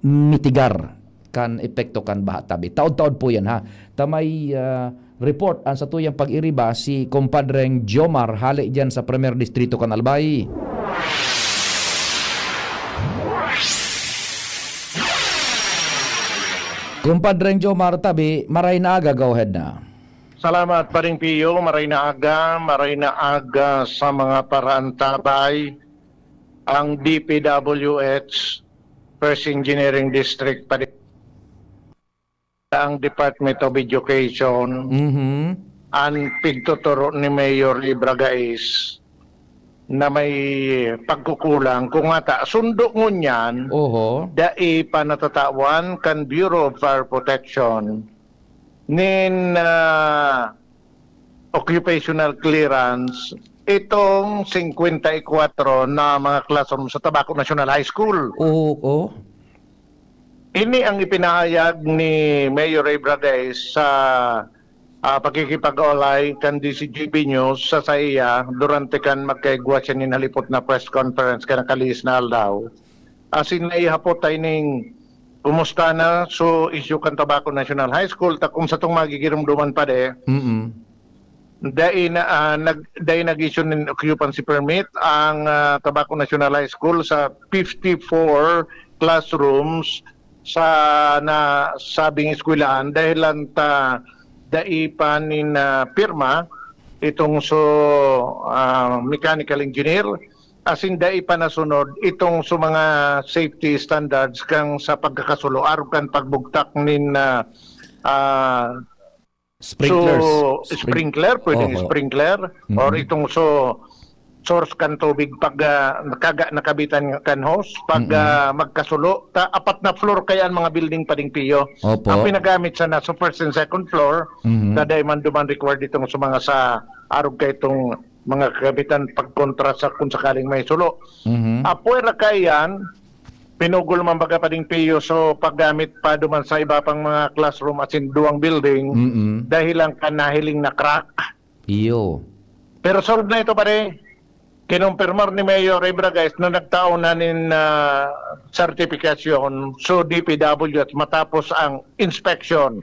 mitigar kan epekto kan baha tabi. Taon-taon po yan, ha. Ta may, ah, report ang satuyang pag-iriba si Compadreng Jomar hale diyan sa Primer Distrito kan Albay. Kumpadreng Jomar Tabi, maray na aga, go ahead na. Salamat, Paring Pio. Maray na aga, maray na aga sa mga paraantabay. Ang D P W H, First Engineering District, pati ang Department of Education, Mhm. ang pigtuturo ni Mayor Ray Bragais na may pagkukulang. Kung ata, sundo ngunyan, Oho. dai pa natatawan kan Bureau of Fire Protection nin ah, occupational clearance itong singkwenta y kwatro na mga classroom sa Tabaco National High School. Oo. Ini ang ipinahayag ni Mayor Ray Bragais sa ah, pakikipag-away kan D C G B News sa saiya durante kan magkaigwa siya nin halipot na press conference kan nakalihis na aldaw. Asin naihapot ta ining kumusta na so issue kan Tabaco National High School, ta kung satong magigirumduman pa de, Mm. dai na ah, nag dai nag-issue nin occupancy permit ang ah, Tabaco National High School sa fifty-four classrooms sa nasabing eskwelahan dahil lang ta dai pa nin ah, pirma itong so ah, mechanical engineer, asin dai pa nasunod itong so mga safety standards kan sa pagkakasulo arog kan pagbugtak nin ah, ah, Sprinklers. so Sprin- sprinkler, pwedeng Oho. sprinkler, Mhm. or itong so source kan tubig pag ah, nakaga, nakabitan kan hose, pag Mhm. ah, magkasulo, ta apat na floor kaya ang mga building, Paring Pio. Opo. Ang pinagamit sana sa first and second floor, Mhm. na dai man duman required itong sa mga sa arog kay itong mga kagabitan pagkontra sa kung sakaling may sulo. Mhm. Apwera kaiyan, pinugol man baga, Paring Pio, so paggamit pa duman sa iba pang mga classroom asin duwang building Mm. dahil lang kan nahiling na crack. Iyo. Pero solve na ito, pare. Kinumpirmar ni Mayor Ray Bragais na nagtao na nin ah, certification so D P W H matapos ang inspection.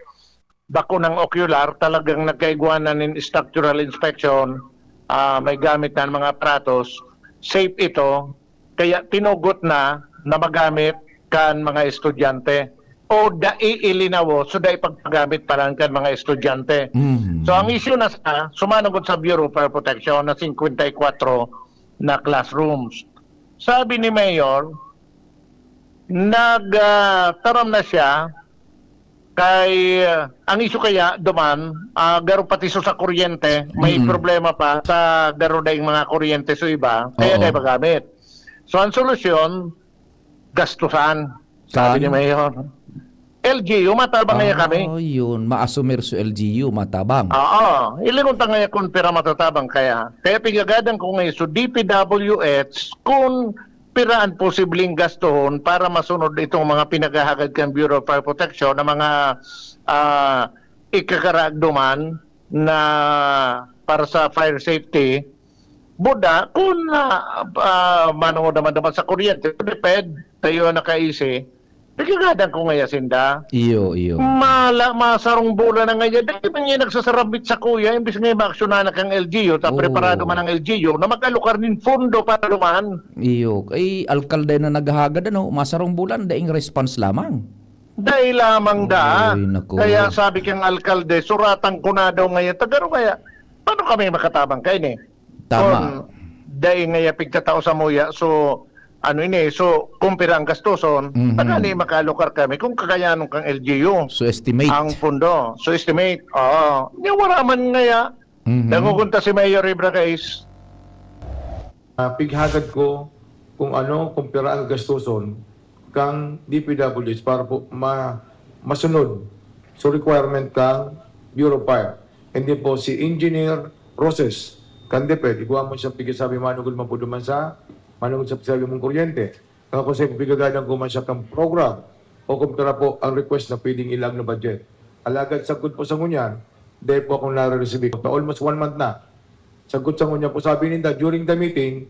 Bako nang ocular, talagang nagkaigwa na nin structural inspection, ah, may gamit na mga aparatos, safe ito, kaya tinugot na na magamit kan mga estudyante o dai ilinawo, so dai pagpagamit pa lang kan mga estudyante. Mhm. So ang issue na sa, sumanugod sa Bureau of Fire Protection na singkwenta y kwatro na classrooms. Sabi ni Mayor, nagtaram na siya kay ah, ang issue kaya duman, ah, garo pati so sa kuryente, may Mm. problema pa sa garo daing mga kuryente so iba, kaya Oo. dai magamit. So ang solusyon, gastusan. Sabi Saan? ni Mayor. L G U, matabang kaya kami. Oh, yun. Maasumir sa L G U, matabang. Oo, ilingon ta ngaya kun pira matatabang kaya. Kaya pigagadan ko ngayon, so D P W H, kung pira ang posibleng gastuhon para masunod itong mga pinaghahagad kan Bureau of Fire Protection na mga ah, ikakaraag duman na para sa fire safety, buda, kung ah, ah, manungod naman naman sa kuryente, prepared, tayo na kaisi, nagagadan ko ngaya sinda. Iyo, iyo. Mala, masarong bola na ngaya, dahil man ngayon nagsasarabit sa kuya, imbis ngayon maaksyonan na kang L G U, ta Oo. preparado man ang L G U na mag-alokar nin pondo para duman. Iyo. Ay, alkalde na naghahagad, ano, masarong bulan, daing response lamang. Dai lamang da. Ay, naku. Kaya sabi kang alkalde, suratan ko na daw ngayon. Tagaro kaya, paano kami makatabang kaini? Tama. Kung dai ngaya pigtatao sa muya, so, ano ini, so, kumpira ang gastuson, Mhm. tagani makalukar kami kung kakayanon kang L G U. So, estimate. Ang pundo. So, estimate. Oo. Nya wala man ngaya. Mhm. Dangogon ta si Mayor Ibra Case. Ah, pighagad ko kung ano, kung pira ang gastuson kang D P W H para po ma-, masunod sa requirement kang Bureau of Fire. And then po si Engineer Roses kan DepEd, igwa mo siya pigasabi manugod man po duman sa manugod sa pigasabi mong kuryente. Nga kung sa pigagadan ko man siya kang program o kung pira po ang request na pwedeng ilag na budget. Alagad sagkod po sa ngunyan, dahil po akong nare-receive. Almost one month na. Sagkod sa ngunyan po, sabi ninda, during the meeting,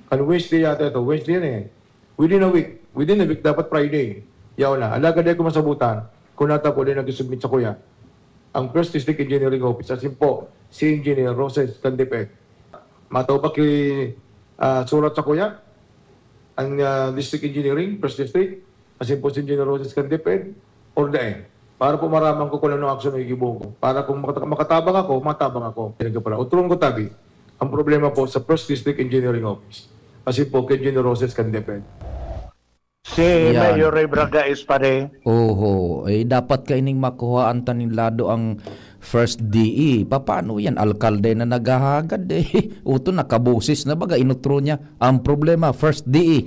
kan Wednesday yata ito, Wednesday na eh. Within a week, within a week, dapat Friday. Yaw na. Alagad dahil ko masabutan, kung nata po din nag-submit sa kuya. Ang First District Engineering Office, asin po, si Engineer Roses kan DepEd. Matao ba ki ah, surat sa kuya? Ang ah, District Engineering, First District, asin po si Engineer Roses kan DepEd, or dai? Para po maraman ko kung ano action ang igibohon ko. Para kung makata-, makatabang ako, matabang ako. Yan ka pala. Utulong ko tabi, ang problema po sa First District Engineering Office. Kasi po, kay Engineer Roses kan DepEd. Si Yan. Mayor Ray Bragais, pare. Oho, eh dapat kaining makuhaan ta nin lado ang first D E. Papaano yan? Alkalde na naghahagad eh. Uto, nakaboses na baga, inutro niya. Ang problema, first D E.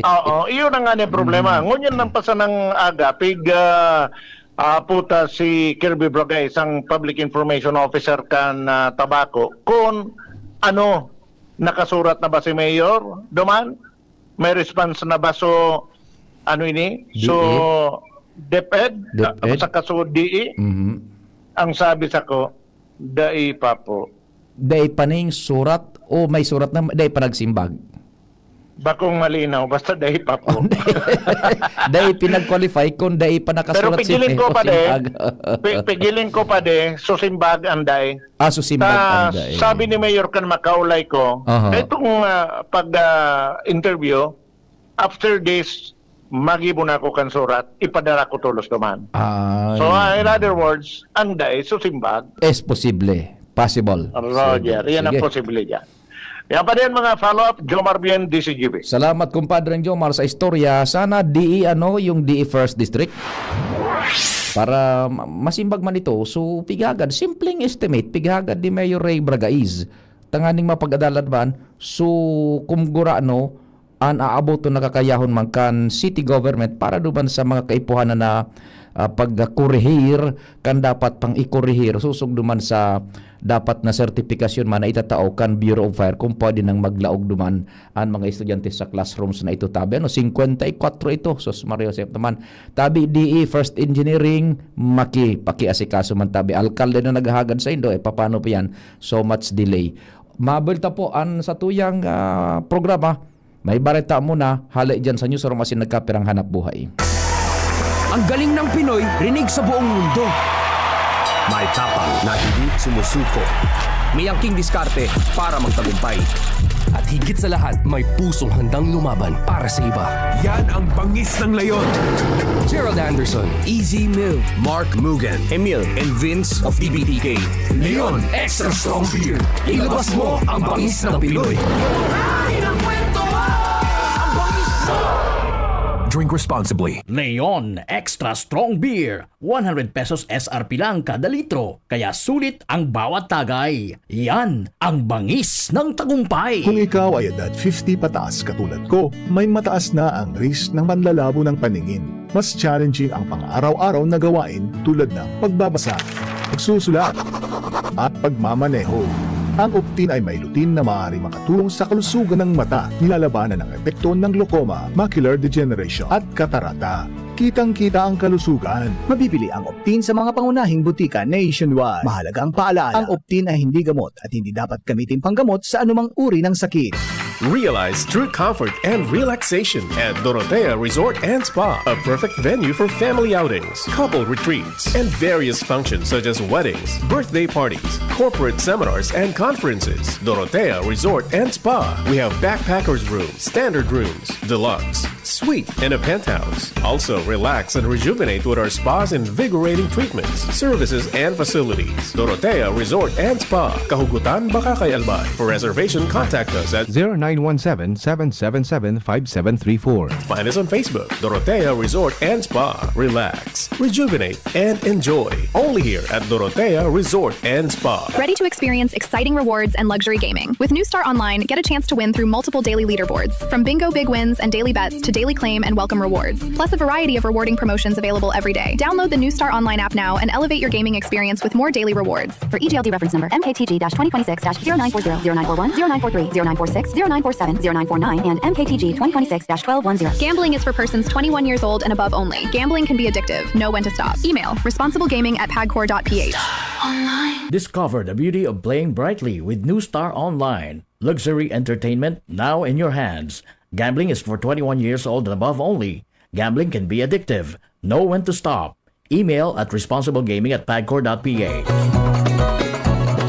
Oo, iyon ang nga ni problema. Ngunyan lang pa sanang aga, pig ah, ah, puta si Kirby Bragais, ang Public Information Officer kan ah, Tabaco, kung ano, nakasurat na ba si Mayor duman? May response na ba? So, ano ini? So, DepEd, DepEd? Sa kaso D E, Mhm. ang sabi sa ko, dai pa po. Dai pa ning surat o may surat na dai pa nagsimbag? Bakong malinaw, basta dai pa po. Dai pinag-qualify kung dai pa Pero nakasurat si pigiling ko Mayor pa de, Simbag. pi- pigiling ko pa de, susimbag anday. Ah, susimbag Sa, anday. Sabi ni Mayor kan Makaulay ko, Aha. itong ah, pag-interview, after this, magibo na ako kan surat, ipadara ko tolos duman. Ah, So, ah, in other words, ang dai susimbag. Es posible. Possible. Roger, Sige. Yan ang Sige. Posible dyan. Yan pa din mga follow-up, Jomar Bien, D C G B. Salamat, kumpadreng Jomar, sa istorya. Sana D E, ano, yung D E First District. Para ma- masimbag man ito, so pighagad, simpleng estimate, pighagad ni Mayor Ray Bragais. Tanganing mapag-adalan man, so kung gurano, an aaboton na kakayahon man kan city government para duman sa mga kaipuhan na, na ah, pagkorehir kan dapat pang ikorehir, susog duman sa dapat na sertipikasyon man na itatao kan Bureau of Fire kung pwede nang maglaog duman an mga estudyante sa classrooms na ito. Tabi, ano, singkwenta y kwatro ito. Sus, Maria Josep naman. Tabi, D E, First Engineering, maki, pakiasikaso man tabi. Alkalde na naghahagad sa indo, eh, paano pa yan? So much delay. Mabulta po an sa tuyang ah, programa. May bareta muna, hali dyan sa newsroom asin nagkapirang hanap buhay. Ang galing ng Pinoy, rinig sa buong mundo. May tapang na hindi sumusuko. May angking diskarte para magtagumpay. At higit sa lahat, may pusong handang lumaban para sa iba. Yan ang bangis ng leon. Gerald Anderson, Easy Mill, Mark Mugen, Emil, and Vince of T B T K. Leon Extra Strong Beer. Ilabas mo ang bangis ng Pinoy. Drink responsibly. Leon Extra Strong Beer, one hundred pesos S R P lang kada litro, kaya sulit ang bawat tagay. Yan ang bangis ng tagumpay. Kung ikaw ay edad fifty pataas katulad ko, may mataas na ang risk ng panlalabo ng paningin. Mas challenging ang pang-araw-araw na gawain tulad ng pagbabasa, pagsusulat, at pagmamaneho. Ang Optin ay may lutein na maaaring makatulong sa kalusugan ng mata, nilalabanan ang epekto ng glaucoma, macular degeneration, at katarata. Kitang-kita ang kalusugan. Mabibili ang Optin sa mga pangunahing butika nationwide. Mahalagang paalala, ang Optin ay hindi gamot at hindi dapat gamitin panggamot sa anumang uri ng sakit. Realize true comfort and relaxation at Dorotea Resort and Spa, a perfect venue for family outings, couple retreats, and various functions such as weddings, birthday parties, corporate seminars, and conferences. Dorotea Resort and Spa. We have backpackers room, standard rooms, deluxe, suite, and a penthouse. Also, relax and rejuvenate with our spa's invigorating treatments, services, and facilities. Dorotea Resort and Spa, Kahugutan, Bacacay, Albay. For reservation, contact us at zero nine one seven, seven seven seven, five seven three four. Find us on Facebook, Dorotea Resort and Spa. Relax, rejuvenate, and enjoy. Only here at Dorotea Resort and Spa. Ready to experience exciting rewards and luxury gaming? With New Star Online, get a chance to win through multiple daily leaderboards, from bingo big wins and daily bets to daily claim and welcome rewards, plus a variety of rewarding promotions available every day. Download the New Star Online app now and elevate your gaming experience with more daily rewards. For E G L D reference number, M K T G dash twenty twenty-six dash zero nine four zero, zero nine four one, zero nine four three, zero nine four six, zero nine four seven, zero nine four nine, and M K T G twenty twenty-six dash twelve one zero. Gambling is for persons twenty-one years old and above only. Gambling can be addictive. Know when to stop. Email responsiblegaming at pagcor dot P H. Discover the beauty of playing brightly with New Star Online. Luxury entertainment now in your hands. Gambling is for twenty-one years old and above only. Gambling can be addictive. Know when to stop. Email at responsiblegaming at pagcor dot P H.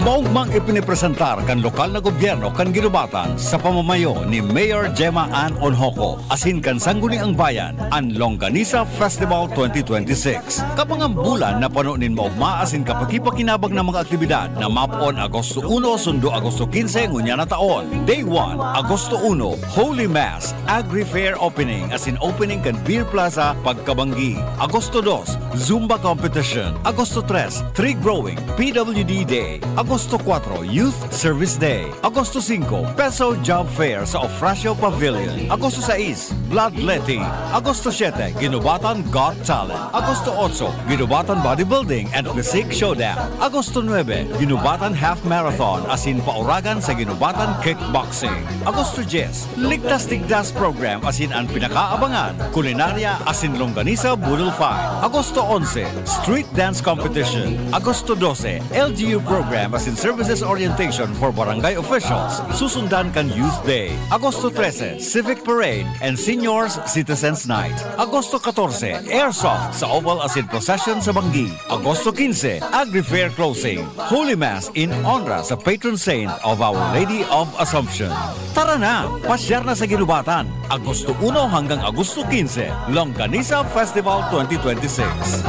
Maugmang ipinipresentar kan lokal na gobyerno kan Guinobatan sa pamamayo ni Mayor Gemma Ann Onhoco asin kan Sangguniang Bayan an Longganisa Festival twenty twenty-six. Kabangang bulan na pano nin maugma asin kapakipakinabang na mga aktibidad na mapoon Agosto uno sundo Agosto quince ngunyan na taon. Day one, Agosto uno, Holy Mass, Agri Fair Opening asin opening kan Beer Plaza pagkabanggi. Agosto dos, Zumba Competition. Agosto tres, Tree Growing, P W D Day. Agosto kuwatro, Youth Service Day. Agosto singko, Peso Job Fair sa Ofracio Pavilion. Agosto sais, Bloodletting. Agosto siyete, Guinobatan Got Talent. Agosto otso, Guinobatan Bodybuilding and Physique Showdown. Agosto nuebe, Guinobatan Half Marathon asin pauragan sa Guinobatan Kickboxing. Agosto dyes, Ligtas Tigdas Program asin an pinakaabangan, Kulinarya asin Longganisa Boodle Fight. Agosto onse, Street Dance Competition. Agosto dose, L G U Program asin Services Orientation for Barangay Officials. Susundan kan Youth Day. Agosto trese, Civic Parade and Seniors Citizens Night. Agosto katorse, Airsoft sa Oval asin Procession sa Banggi. Agosto quince, Agri Fair Closing. Holy Mass in honra sa patron saint of Our Lady of Assumption. Tara na! Pasyar na sa Guinobatan, Agosto uno hanggang Agosto quince, Longganisa Festival twenty twenty-six.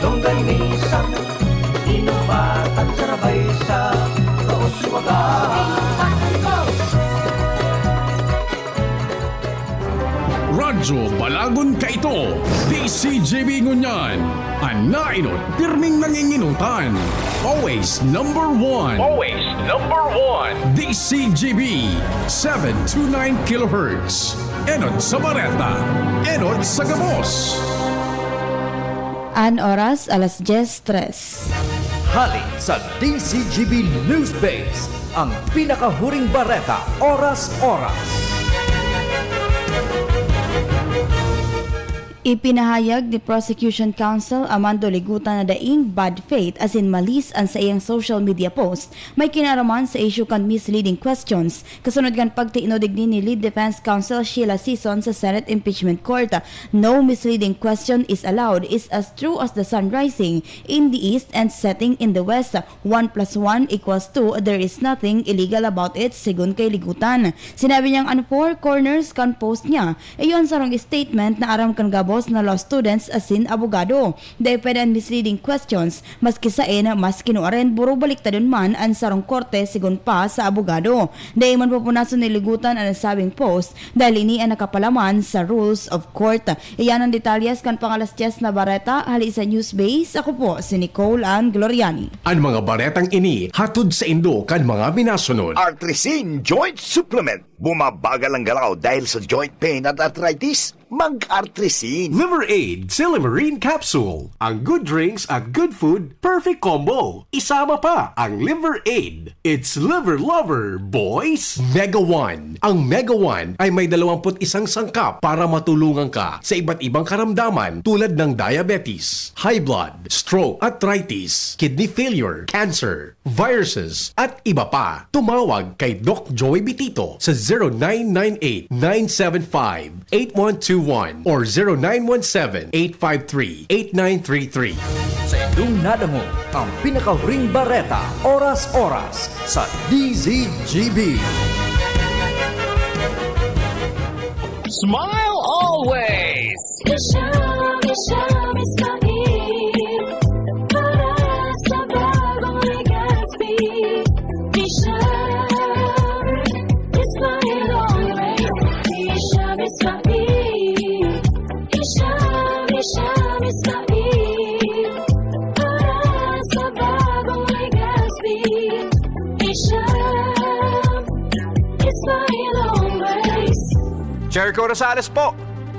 Longganisa, Guinobatan, sarabay sa Kauswagan. Radyo Balagon kaito, D C G B ngunyan. An naenot, pirming nangingenotan. Always number one. Always number one. D C G B, seven two nine kilohertz. Enot sa bareta, enot sa gabos. An oras, alas dyes tres. Hali sa D C G B News Base, ang pinakahuring bareta, oras-oras. Ipinahayag ni Prosecution Counsel Amando Ligutan na daing bad faith asin malis an saiyang social media post may kinaraman sa isyu kan misleading questions. Kasunod kan pagtiinod digdi ni Lead Defense Counsel Sheila Sison sa Senate Impeachment Court, "No misleading question is allowed is as true as the sun rising in the east and setting in the west. One plus one equals two, there is nothing illegal about it," segun kay Ligutan. Sinabi niyang an four corners kan post niya iyo an sarong statement na aram kan gabos na law students asin abogado. Dai pwede an misleading questions, maski saen, maski nuarin, burubaliktadon man an sarong korte, segun pa sa abogado. Dai man pupunason ni Ligutan an nasabing post dahil ini an nakapalaman sa rules of court. Iyan an detalyes kan pangalas dyes na bareta hali sa News Base. Ako po si Nicole Ann Gloriani. An mga baretang ini hatod saindo kan mga minasunod. Artrisin Joint Supplement. Bumabagal ang galaw dahil sa joint pain at arthritis? Mag-Artrisin. Liver Aid Silymarin Capsule. Ang good drinks at good food, perfect combo. Isama pa ang Liver Aid. It's Liver Lover, boys! Mega One. Ang Mega One ay may dalawampu't isang sangkap para matulungan ka sa iba't ibang karamdaman tulad ng diabetes, high blood, stroke, arthritis, kidney failure, cancer, viruses, at iba pa. Tumawag kay Doc Joey Bitito sa zero nine nine eight, nine seven five, eight one two one or zero nine one seven, eight five three, eight nine three three. Sa indong nadangog ang pinakahuring bareta, oras-oras sa D Z G B. Smile always! Isha, Isha, Ismail. Para sa bagong Legazpi. Isha, Ismail always. Isha, Ismail. Isha, Isha, Ismail. Para sa bagong Legazpi. Isha, Ismail always. Jericho Rosales po!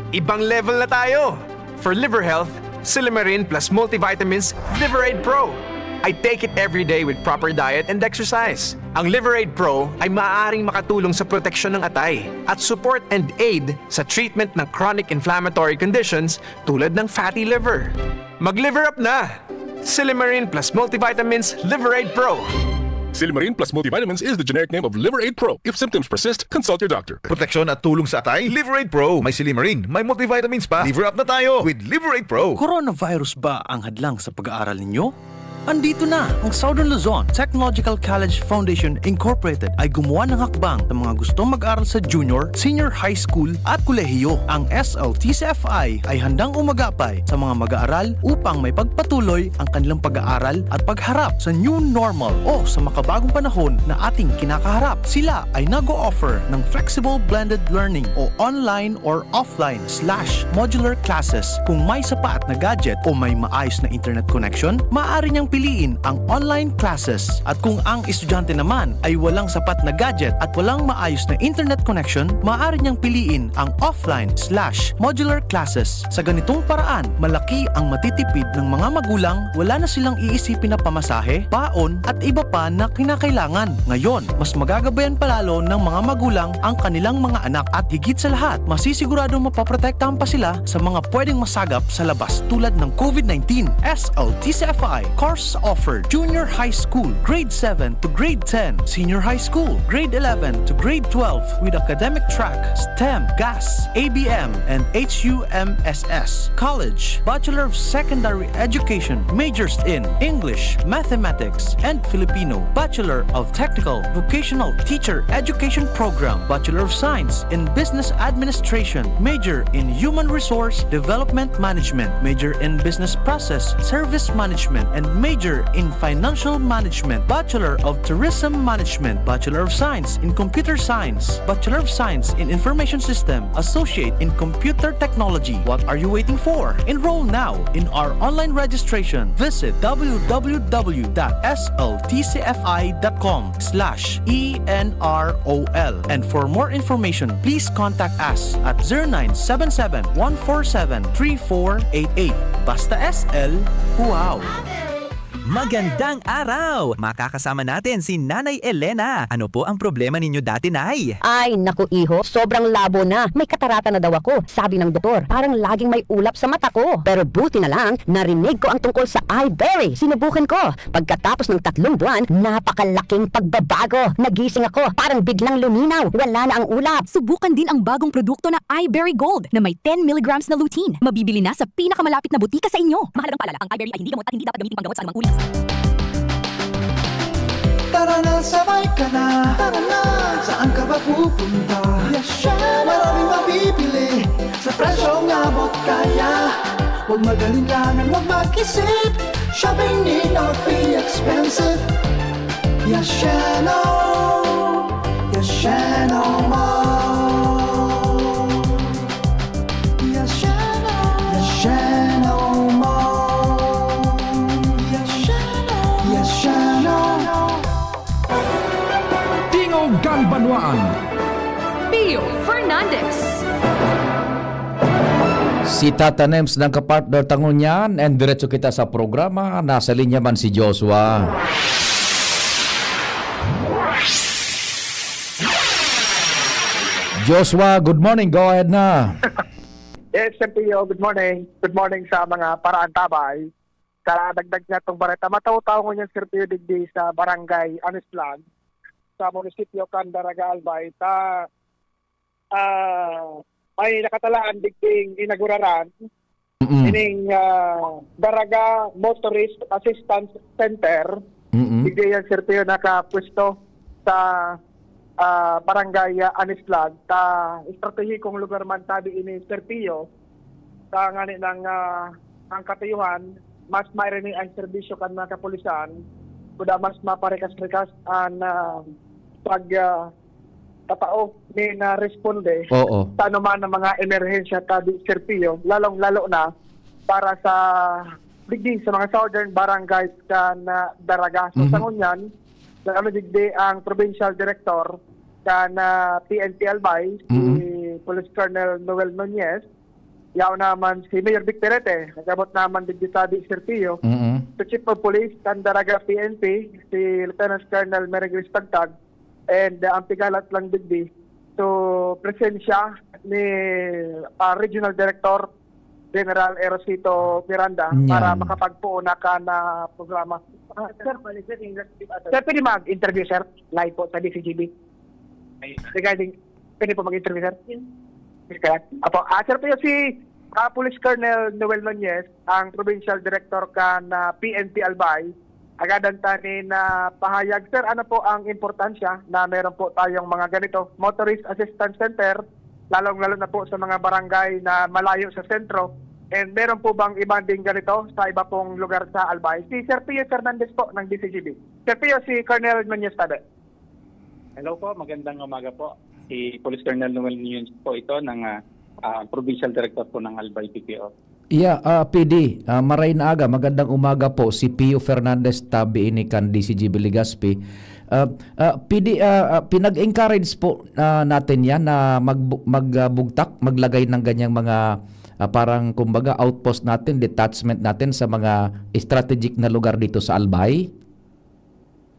Ibang level na tayo! For liver health, Silymarin plus multivitamins Liver Aid Pro. I take it every day with proper diet and exercise. Ang Liver Aid Pro ay maaaring makatulong sa proteksyon ng atay at support and aid sa treatment ng chronic inflammatory conditions tulad ng fatty liver. Mag-liver up na! Silymarin plus multivitamins Liver Aid Pro. Silymarin plus multivitamins is the generic name of Liver Aid Pro. If symptoms persist, consult your doctor. Proteksyon at tulong sa atay, Liver Aid Pro. May silymarin, may multivitamins pa. Liver up na tayo with Liver Aid Pro. Coronavirus ba ang hadlang sa pag-aaral ninyo? Andito na ang Southern Luzon Technological College Foundation Incorporated ay gumawa ng hakbang sa mga gustong mag-aral sa junior, senior high school at kolehiyo. Ang S L T C F I ay handang umagapay sa mga mag-aaral upang may pagpatuloy ang kanilang pag-aaral at pagharap sa new normal o sa makabagong panahon na ating kinakaharap. Sila ay nag-o-offer ng flexible blended learning o online or offline slash modular classes. Kung may sapat na gadget o may maayos na internet connection, maaari niyang piliin ang online classes. At kung ang estudyante naman ay walang sapat na gadget at walang maayos na internet connection, maaari niyang piliin ang offline slash modular classes. Sa ganitong paraan, malaki ang matitipid ng mga magulang, wala na silang iisipin na pamasahe, baon, at iba pa na kinakailangan. Ngayon, mas magagabayan palalo ng mga magulang ang kanilang mga anak at higit sa lahat, masisiguradong mapoprotektahan pa sila sa mga pwedeng masagap sa labas tulad ng COVID nineteen. S L T C F I course offered: junior high school, grade seven to grade ten, senior high school, grade eleven to grade twelve, with academic track, STEM, GAS, A B M, and H U M S S. College, Bachelor of Secondary Education, majors in English, Mathematics, and Filipino, Bachelor of Technical Vocational Teacher Education Program, Bachelor of Science in Business Administration, major in Human Resource Development Management, major in Business Process Service Management, and major in Financial Management, Bachelor of Tourism Management, Bachelor of Science in Computer Science, Bachelor of Science in Information System, Associate in Computer Technology. What are you waiting for? Enroll now in our online registration. Visit w w w dot s l t c f i dot com slash e n r o l. And for more information, please contact us at zero nine seven seven, one four seven, three four eight eight. Basta S L, wow! Magandang araw! Makakasama natin si Nanay Elena. Ano po ang problema ninyo dati, Nay? Ay, naku, iho, sobrang labo na. May katarata na daw ako, sabi ng doktor. Parang laging may ulap sa mata ko. Pero buti na lang, narinig ko ang tungkol sa Iberry. Sinubukan ko. Pagkatapos ng tatlong buwan, napakalaking pagbabago. Nagising ako, parang biglang luminaw. Wala na ang ulap. Subukan din ang bagong produkto na Iberry Gold na may ten milligrams na lutein. Mabibili na sa pinakamalapit na butika sa inyo. Mahalagang paalala, ang Iberry ay hindi gamot at hindi dapat gamitin panggamot sa anumang uri ng sakit. Tara na, sabay ka na. Tara na, saan ka ba pupunta? Yasheno! Maraming mabibili sa presyong abot kaya. Huwag mag-alinlangan, huwag mag-isip. Shopping need not be expensive. Yasheno! Yasheno Mall! Yasheno! Yasheno Mall! Yasheno! Yasheno! Tingog kan Banwaan. Pio Fernandez. Si Tata Nems nang kapartner ta ngunyan, and diretso kita sa programa. Nasa linya man si Joshua. Joshua, good morning. Go ahead na. Yes, Sir Pio, good morning. Good morning sa mga paraantabay. Sa dagdag niya itong bareta, mataw-taw ngunyan, Sir Pio, digdi sa Barangay Anislag, sa munisipyo kan Daraga, Albay, ta, ah, may nakatalaan digding inaguraran, Mm-mm. ining, ah, Daraga Motorist Assistance Center. Mm-mm. Digdi yan, Sir Pio, nakapwesto sa, ah, Barangay, ah, Anislag. Ta, estratehikong lugar man tabi ini, Sir Pio, ta ngani nang, ah, ang katuyuhan, mas mairini ang serbisyo kan mga kapulisan, kuda mas maparikas-rikas an, ah, pag, ah, tatao ni na responde Oo. sa anuman ang mga emerhensya tabi, Sir Pio, lalong-lalo na para sa digdi sa mga southern barangays kan, ah, Daraga. So, Mhm. sa ngunyan, lalo digdi ang provincial director kan, ah, P N P Albay, si Mhm. Police Colonel Noel Nunez, yaon naman si Mayor Vic Perete, nag-abot naman digdi tabi, Sir Pio. Mhm. Sa Chief of Police kan Daraga P N P, si Lieutenant Colonel Merigris Tagtag, and, ah, ang pigalat lang digdi, so, presensya ni, ah, Regional Director General Erosito Miranda Yan. para makapagpoon na ka na programa. Ah, sir, Sir, pwede mag-interview, sir? Live po sa D C G B. Regarding, pwede po mag-interview, sir? Yes. Yes, sir. Apo, ah, sir, po si, ah, Police Colonel Noel Nunez, ang Provincial Director kan, ah, P N P Albay. Agadan ta nin, ah, pahayag. Sir, ano po ang importansya na meron po tayong mga ganito, Motorist Assistance Center, lalong-lalo na po sa mga barangay na malayo sa sentro? And meron po bang iba ding ganito sa iba pong lugar sa Albay? Si Sir Pio Fernandez po ng D C G B. Sir Pio, si Colonel Nunez Tabe. Hello po, magandang umaga po. Si Police Colonel Noel Nunez po ito ng, ah, ah, Provincial Director po ng Albay P P O. Yeah, ah, P D, ah, maray na aga, magandang umaga po. Si Pio Fernandez, tabi ini kan D C G B Legazpi. Ah, ah, P D, ah, ah, pinag-encourage po, ah, natin yan na magbu-, mag, ah, bugtak, maglagay ng ganyang mga, ah, parang kumbaga outpost natin, detachment natin sa mga strategic na lugar dito sa Albay.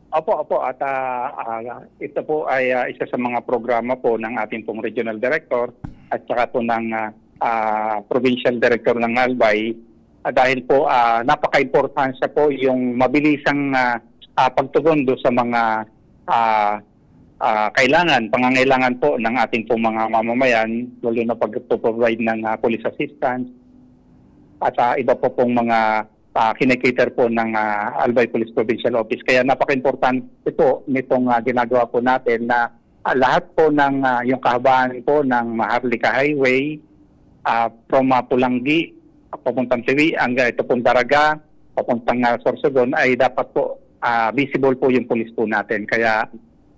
Opo, opo. At, ah, ah, ito po ay, ah, isa sa mga programa po ng ating pong regional director at saka po ng, ah, ah, provincial director ng Albay. Ah, dahil po, ah, napaka-importansya po yung mabilisang, ah, ah, pagtugon do sa mga, ah, ah, kailangan, pangangailangan po ng ating pong mga mamamayan, lalo na pagpo-provide ng, ah, police assistance at, ah, iba po pong mga, ah, kinikater po ng, ah, Albay Police Provincial Office. Kaya napaka-importante po nitong, ah, ginagawa po natin na, ah, lahat po ng, ah, yung kahabaan po ng Maharlika Highway, ah, from, ah, Pulanggi, papuntang Siwi, hanggang ito pong Daraga, papuntang, ah, Sorsogon, ay dapat po, ah, visible po yung pulis po natin. Kaya,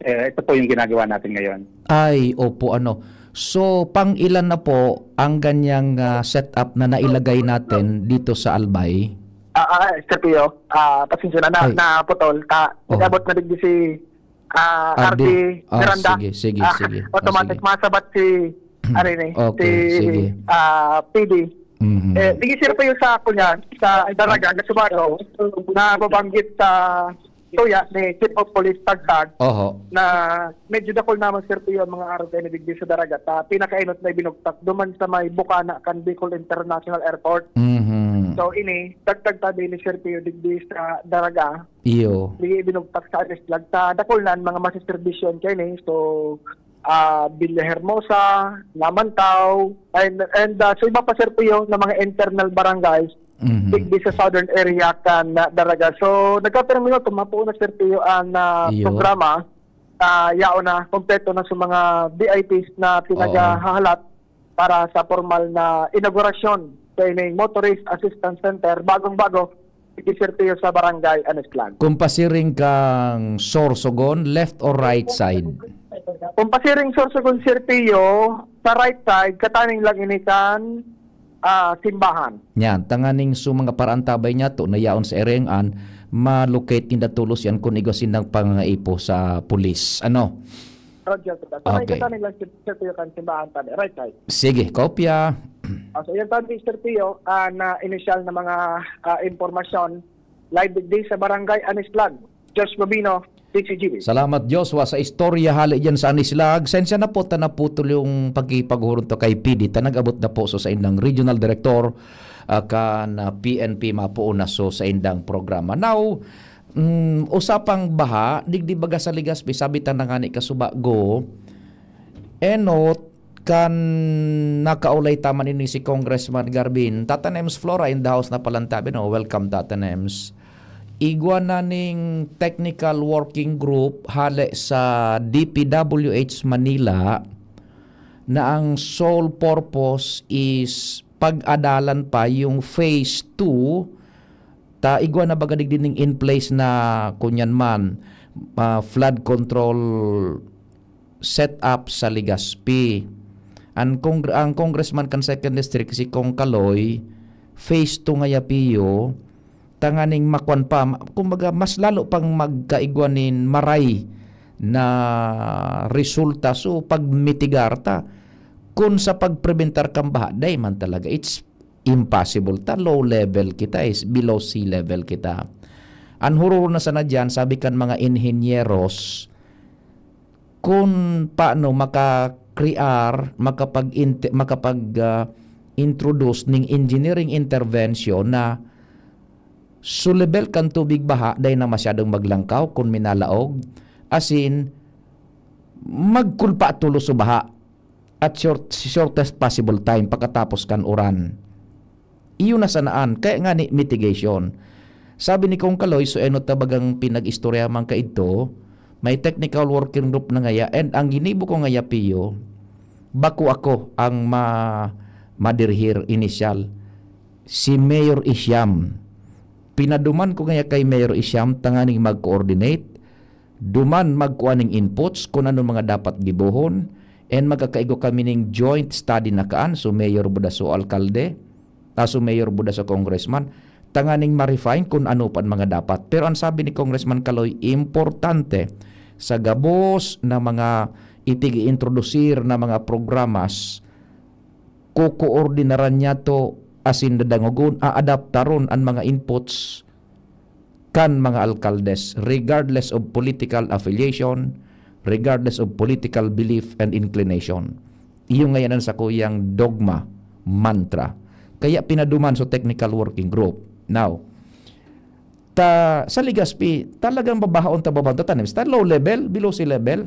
eh, ito po yung ginagawa natin ngayon. Ay, opo, ano. So, pang-ilan na po ang ganyang, ah, setup na nailagay natin dito sa Albay? Ah, ah, Sir Pio, ah, pasensya na, na, Ay. naputol. Ta, Oh. nag-abot na digdi si, ah, R D. R D Ah, Miranda. sige, sige, Ah, sige. Ah, automatic, sige. masabat si, ano yun eh, Okay, si, sige. ah, P D. Mhm. Eh, sige, Sir Pio, sa ako niya, sa Daraga, na Subago, na babanggit sa tuya ni Chief of Police Tagtag Oho. na medyo dakul naman, Sir Pio, ang mga araw kayo na digdi sa Daraga. Ta, pinakainot na ibinugtak duman sa may bukana kan Bicol International Airport. Mhm. So, ini, tagtag tabi ni Sir Pio digdi sa Daraga. Iyo. Sige, ibinugtak sa Anislag. Ta, dakul na ang mga masiserbisyon kayo ni. So, ah, Villahermosa, Lamantaw, and, and, ah, sa iba pa, Sir Pio, na mga internal barangays, Mhm. digdi sa southern area kan, ah, Daraga. So, nagkatermino, tumapo na, Sir Pio, ang, ah, Iyo. programa. Ah, yaon na, kompleto na sa mga V I Ps na Oo. pinaghahalat para sa formal na inaugurasyon sa ining Motorist Assistance Center, bagong-bago, digdi, Sir Pio, sa Barangay Anislan. Kung pasiring kang Sorsogon, left or right side? Kung pasiring Sorsogon, Sir Pio, sa right side, kataning lang ini kan, ah, simbahan. Yan, tanganing su mga paraantabay niya to, na yaon sa Erengan, ma-locate ninda tolos yan kun igwa sindang pangangaipo sa pulis. Ano? Roger, sir. So, may Okay. kataning lang, Sir Pio, kan simbahan, tabi. Right side. Sige, kopya. Ah, so, yan, tabi, Sir Pio, ah, na inisyal na mga, ah, impormasyon, live digdi sa Barangay Anislag. Josh Babino, D C G B. Salamat, Joshua, sa istorya hali dyan sa Anislag. Sensya na po, ta naputol yung pagkipaghuron to kay P D. Ta nag-abot na po so sa indang regional director, ah, kan, ah, P N P mapuon na so sa indang programa. Now, mm, usapang baha, digdi baga sa Legazpi, sabi ta na nga ni Kasubago, enot, kan nakaulay ta man ini si Congressman Garbin. Tata Nems Flora in the house na palantabi, no? Welcome, Tata Nems. Igwa na ning technical working group hale sa D P W H Manila na ang sole purpose is pag-adalan pa yung phase two. Ta igwa na baga digdi ning in place na, kunyan man, ah, flood control set up sa Legazpi. Ang Congr-, ang congressman kan Second District, si Cong Kaloy, phase two ngaya, Pio, tanganing makwan pa, ma-, kumbaga, mas lalo pang magkaigwa nin maray na resulta. So, pagmitigar ta, kun sa pagprebentar kan baha, dai man talaga. It's impossible ta. Low level kita, is below sea level kita. An hururo na sana diyan, sabi kan mga inhenyeros, kun paano maka-crear, makapag-inte-, makapag, ah, introduce ning engineering intervention na so level kan tubig baha, dai na masyadong maglangkaw kun minalaog, asin magkulpa tulos so baha at short, shortest possible time pagkatapos kan uran. Iyo na sanaan, kaya nga ni mitigation. Sabi ni Kong Kaloy, so enot na bagang pinag-istorya man kaidto, may technical working group na ngaya, and ang ginibo ko ngaya, Pio, bako ako ang ma-, madirihir inisyal. Si Mayor Isyam. Pinaduman ko ngaya kay Mayor Isyam tanganing mag-coordinate, duman magkua ning inputs kun ano mga dapat gibohon, and magkakaigo kami ning joint study na kaan, so Mayor Budaso alkalde, ah, so Mayor Budaso congressman, tanganing ma-refine kun ano pa an mga dapat. Pero ang sabi ni Congressman Kaloy, importante sa gabos na mga ipig-iintrodusir na mga programas, kokoordinaran niya to asin dadangogon, aadaptaron an mga inputs kan mga alkaldes, regardless of political affiliation, regardless of political belief and inclination. Iyo ngayan an sakuyang dogma, mantra. Kaya pinaduman sa technical working group. Now, ta, sa Legazpi, talagang babahaon ta, babahaon ta tanim. Sa low level, below sea level,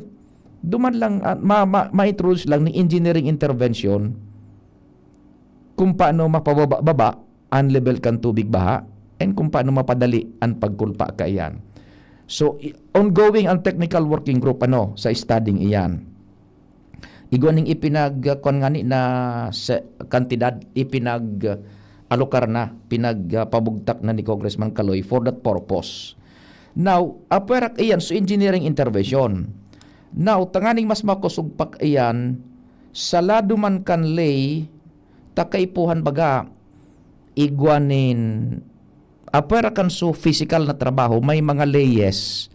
duman lang, ah, ma-, ma-, ma-introduce lang ni engineering intervention kung paano mapababa-baba an level kan tubig baha and kung paano mapadali an pagkulpa kaiyan. So, i-, ongoing ang technical working group, ano, sa studying iyan. Igwa ning ipinag-, kuwan ngani na sa kantidad, ipinag-, alokar na, pinag-, ah, pabugtak na ni Congressman Kaloy for that purpose. Now, apwerak iyan, so engineering intervention. Now, tanganing mas makosog pa iyan, sa lado man kan lay, ta kaipuhan baga, igwa nin, apwera kan so physical na trabaho, may mga layes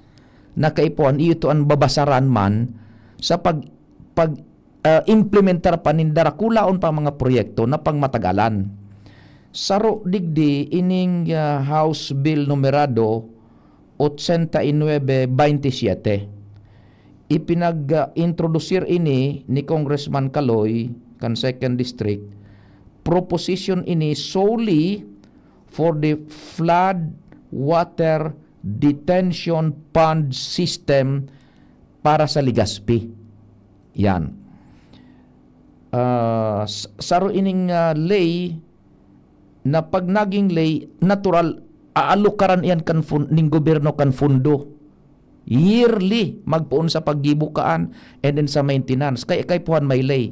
na kaipuhan, iyo to an babasaran man sa pag, pag, ah, implementar pa nin darakulaon pa mga proyekto na pangmatagalan. Saro digdi ining, ah, House Bill numerado ochenta y nueve veintisiete. Ipinag-, ah, introdusir ini ni Congressman Kaloy kan Second District. Proposition ini solely for the flood water detention pond system para sa Legazpi. Yan. Ah, s-, saro ining, ah, lay na pag naging lay, natural, aalukaran iyan kan fun-, ning gobyerno kan fundo. Yearly, magpoon sa paggibo kaan, and then sa maintenance. Kaya kaipuhan may lay,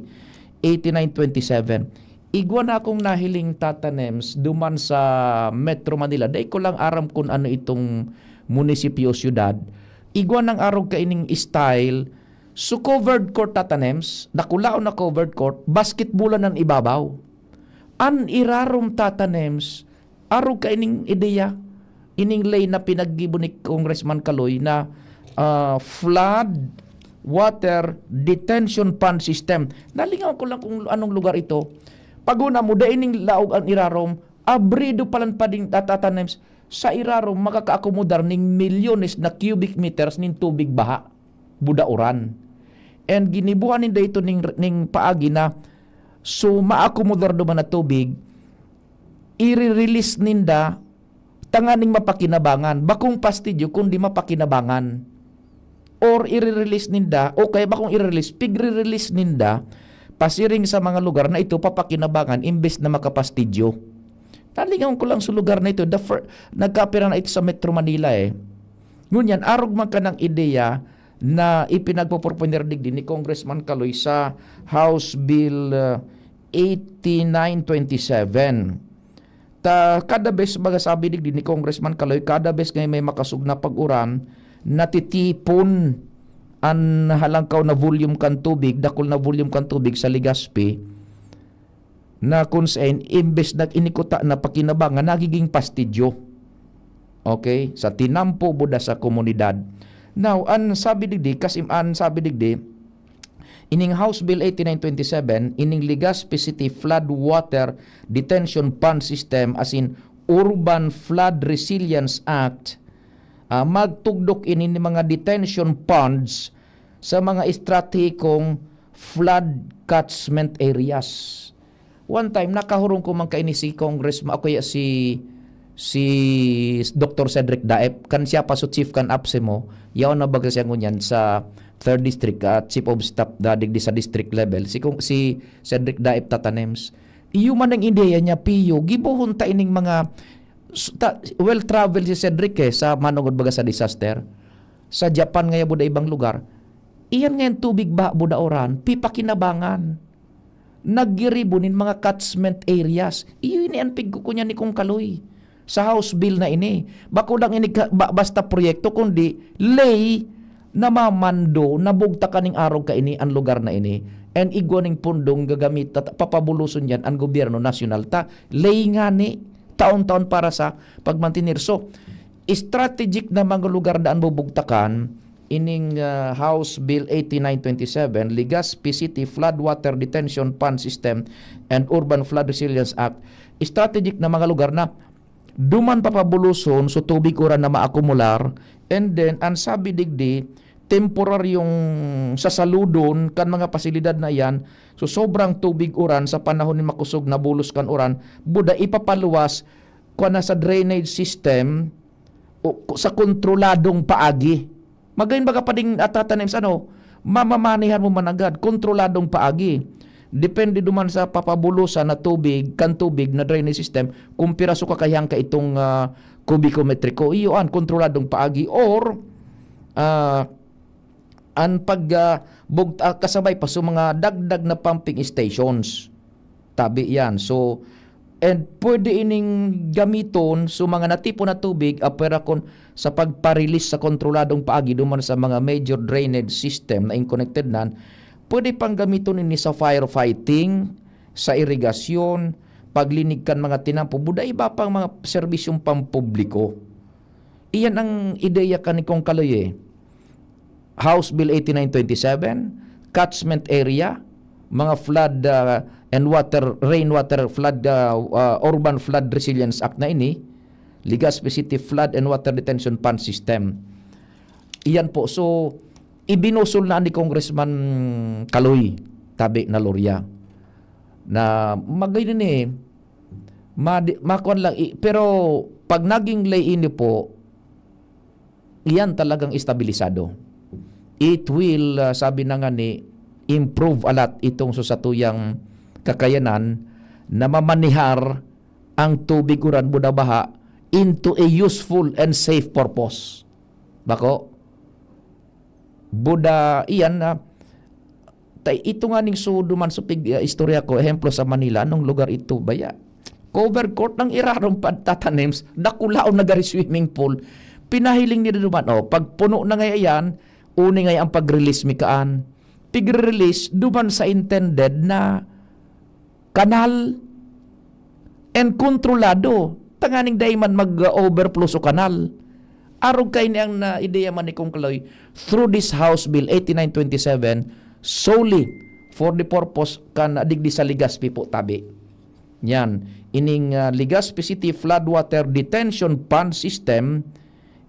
eighty-nine twenty-seven. Igwa na akong nahiling tatanems duman sa Metro Manila. Dai ko lang aram kun ano itong munisipyo o syudad. Igwa nang arog kaining style. So, covered court tatanems, dakulaon na covered court, basketballan an ibabaw. An irarom tatanems, arog kaining ideya, ining lay na pinaggibo ni Congressman Kaloy na, ah, flood water detention pond system. Nalingaw ko lang kung anong lugar ito. Pag-una mo, dai ning laog an irarom, abrido palan pa ding tatanems, sa irarom makakaakomodar ning milyones na cubic meters nin tubig baha, buda uran. And ginibuhan ninda ito ning, ning paagi na, so, maakomodar duman na tubig, i-release ninda tanganing mapakinabangan. Bakong pastidyo, kundi mapakinabangan. Or i-release ninda, o kaya bakong i-release, pigre-release ninda, pasiring sa mga lugar na ito papakinabangan imbes na makapastidyo. Nalingaw ko lang sa lugar na ito, the fir-, nagkapira na ito sa Metro Manila eh. Ngunyan, arog man kanang ideya na ipinagpoproponer digdi ni Congressman Kaloy sa House Bill, uh, eighty-nine twenty-seven. Ta, kada bes, baga sabi digdi ni Congressman Kaloy, kada bes nga may makasog na pag-uran, natitipon an halangkaw na volume kan tubig, dakul na volume kan tubig sa Legazpi, na kun saen, imbes na inikuta na pakinabangan, nagiging pastidyo. Okay? Sa tinampo buda sa komunidad. Now, an sabi digdi, kasim-, an sabi digdi, ining House Bill eighty-nine twenty-seven, ining Legazpi City Flood Water Detention Pond System, as in Urban Flood Resilience Act, ah, magtugdok ini ni mga detention ponds sa mga estratehikong flood catchment areas. One time, nakahurong ko man kaini si Congressman, o kaya si, si Doktor Cedric Daep, kan siya pa so chief kan APSEMO, yaon na baga siya ngunyan sa third District, ah, Chief of Staff da, digdi sa district level, si Cong-, si Cedric Daep Tatanems. Iyo man ang ideya niya, Pio, gibohon ta ining mga S-, ta-, well traveled si Cedric eh, sa manongod baga sa disaster. Sa Japan ngaya buda ibang lugar. Iyan ngayon tubig ba buda oran, pipakinabangan. Naggiribo nin mga catchment areas. Iyo ini an pigkukunyan ni Kong Kaloy sa House Bill na ini. Bako lang ini ka-, ba-, basta proyekto, kundi ley na mamando na bugtakan ning arog kaini an lugar na ini. And igwa ning pundong gagamit ta, papabuloson diyan an gobyerno nasyonal ta. Ley ngani, taon-taon para sa pagmantener. So, strategic na mga lugar na an bubugtakan, ining, ah, House Bill eighty-nine twenty-seven, Legazpi City Floodwater Detention Pond System and Urban Flood Resilience Act, strategic na mga lugar na duman papabuloson so tubig uran na maakumular, and then, an sabi digdi, temporaryong sasaludon kan mga pasilidad na iyan, so sobrang tubig uran sa panahon nin makosog na bulos kan uran, buda ipapaluwas kuwan na sa drainage system o ku-, sa kontroladong paagi. Magayon baga pa ding, ah, tatanim sa ano, mamamanehan mo managad, kontroladong paagi. Depende duman sa papabulosan na tubig, kan tubig na drainage system, kung piraso kakahiyan ka itong, ah, kubiko metriko. Iyo an kontroladong paagi or, ah, an pag, ah, bug-, ah, kasabay pa sa mga dagdag na pumping stations. Tabi yan. So, and pwede ining gamiton sa mga natipon na tubig, apwera kun sa pagpa-release sa kontroladong paagi duman sa mga major drainage system na in-connected nan, pwede pang gamiton ini sa firefighting, sa irigasyon, paglinig kan mga tinampo, buda iba pang mga serbisyong pampubliko. Iyan ang ideya kan ni Kong Kaloy eh. House Bill eighty-nine twenty-seven, catchment area, mga flood, ah, and water, rainwater flood, ah, ah, Urban Flood Resilience Act na ini, Legazpi City Flood and Water Detention Pond System. Iyan po. So, ibinusol na ni Congressman Kaloy, tabi na lorya, na magayon eh, madi-, makuan lang, i-, pero pag naging ley ini po, iyan talagang estabilisado. It will, ah, sabi na nga ni, improve a lot itong sa satuyang kakayanan na mamanihar ang tubig uran buda baha into a useful and safe purpose. Bako? Buda iyan na, tay, ito nga ning sudo man sa pig-, ah, istorya ko, ehemplo sa Manila, anong lugar ito baya? Covered court nang irarom pagtatanims, dakulaon na gari swimming pool. Pinahiling nila duman, oh, pag puno na nga iyan, uni nga ang pag-release mi kaan. Pig-release duman sa intended na kanal and kontrolado. Tanganing dai man mag-overflow so kanal. Arog kaini ang na ideya man ni Kong Kaloy through this House Bill eighty-nine twenty-seven, solely for the purpose kan digdi sa Legazpi po tabi. Yan, ining, ah, Legazpi City Floodwater Detention Pond System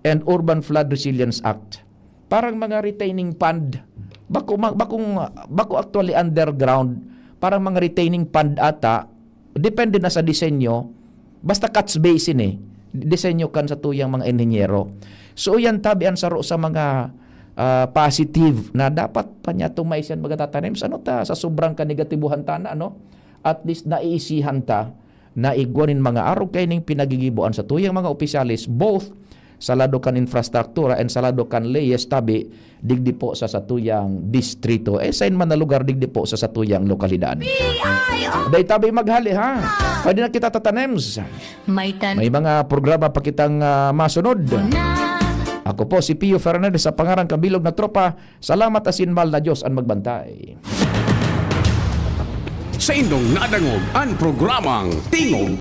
and Urban Flood Resilience Act. Parang mga retaining pond. Bako ma-, bakong, bako actually underground. Parang mga retaining pond ata. Depende na sa disenyo. Basta catch basin eh. Disenyo kan satuyang mga inhenyero. So, yan tabi an saro sa mga, ah, positive na dapat pa niya tumay siyan magatatanim. Sa ano ta, sa sobrang kanegatibuhan ta na, ano? At least naiisihan ta na igwa nin mga arog kaining pinagigiboan satuyang mga opisyales, both sa lado kan infrastruktura and sa lado kan leyes tabi digdi po sa satuyang distrito. Eh, sain man na lugar digdi po sa satuyang lokalidad. Dai tabi maghali, ha? Pwede na kita tatanems. May tan- May mga programa pa kitang, ah, masunod. Na. Ako po si Pio Fernandez sa pangaran kan bilog na tropa. Salamat asin mahal na Diyos an magbantay. Sa indong nadangog an programang Tingog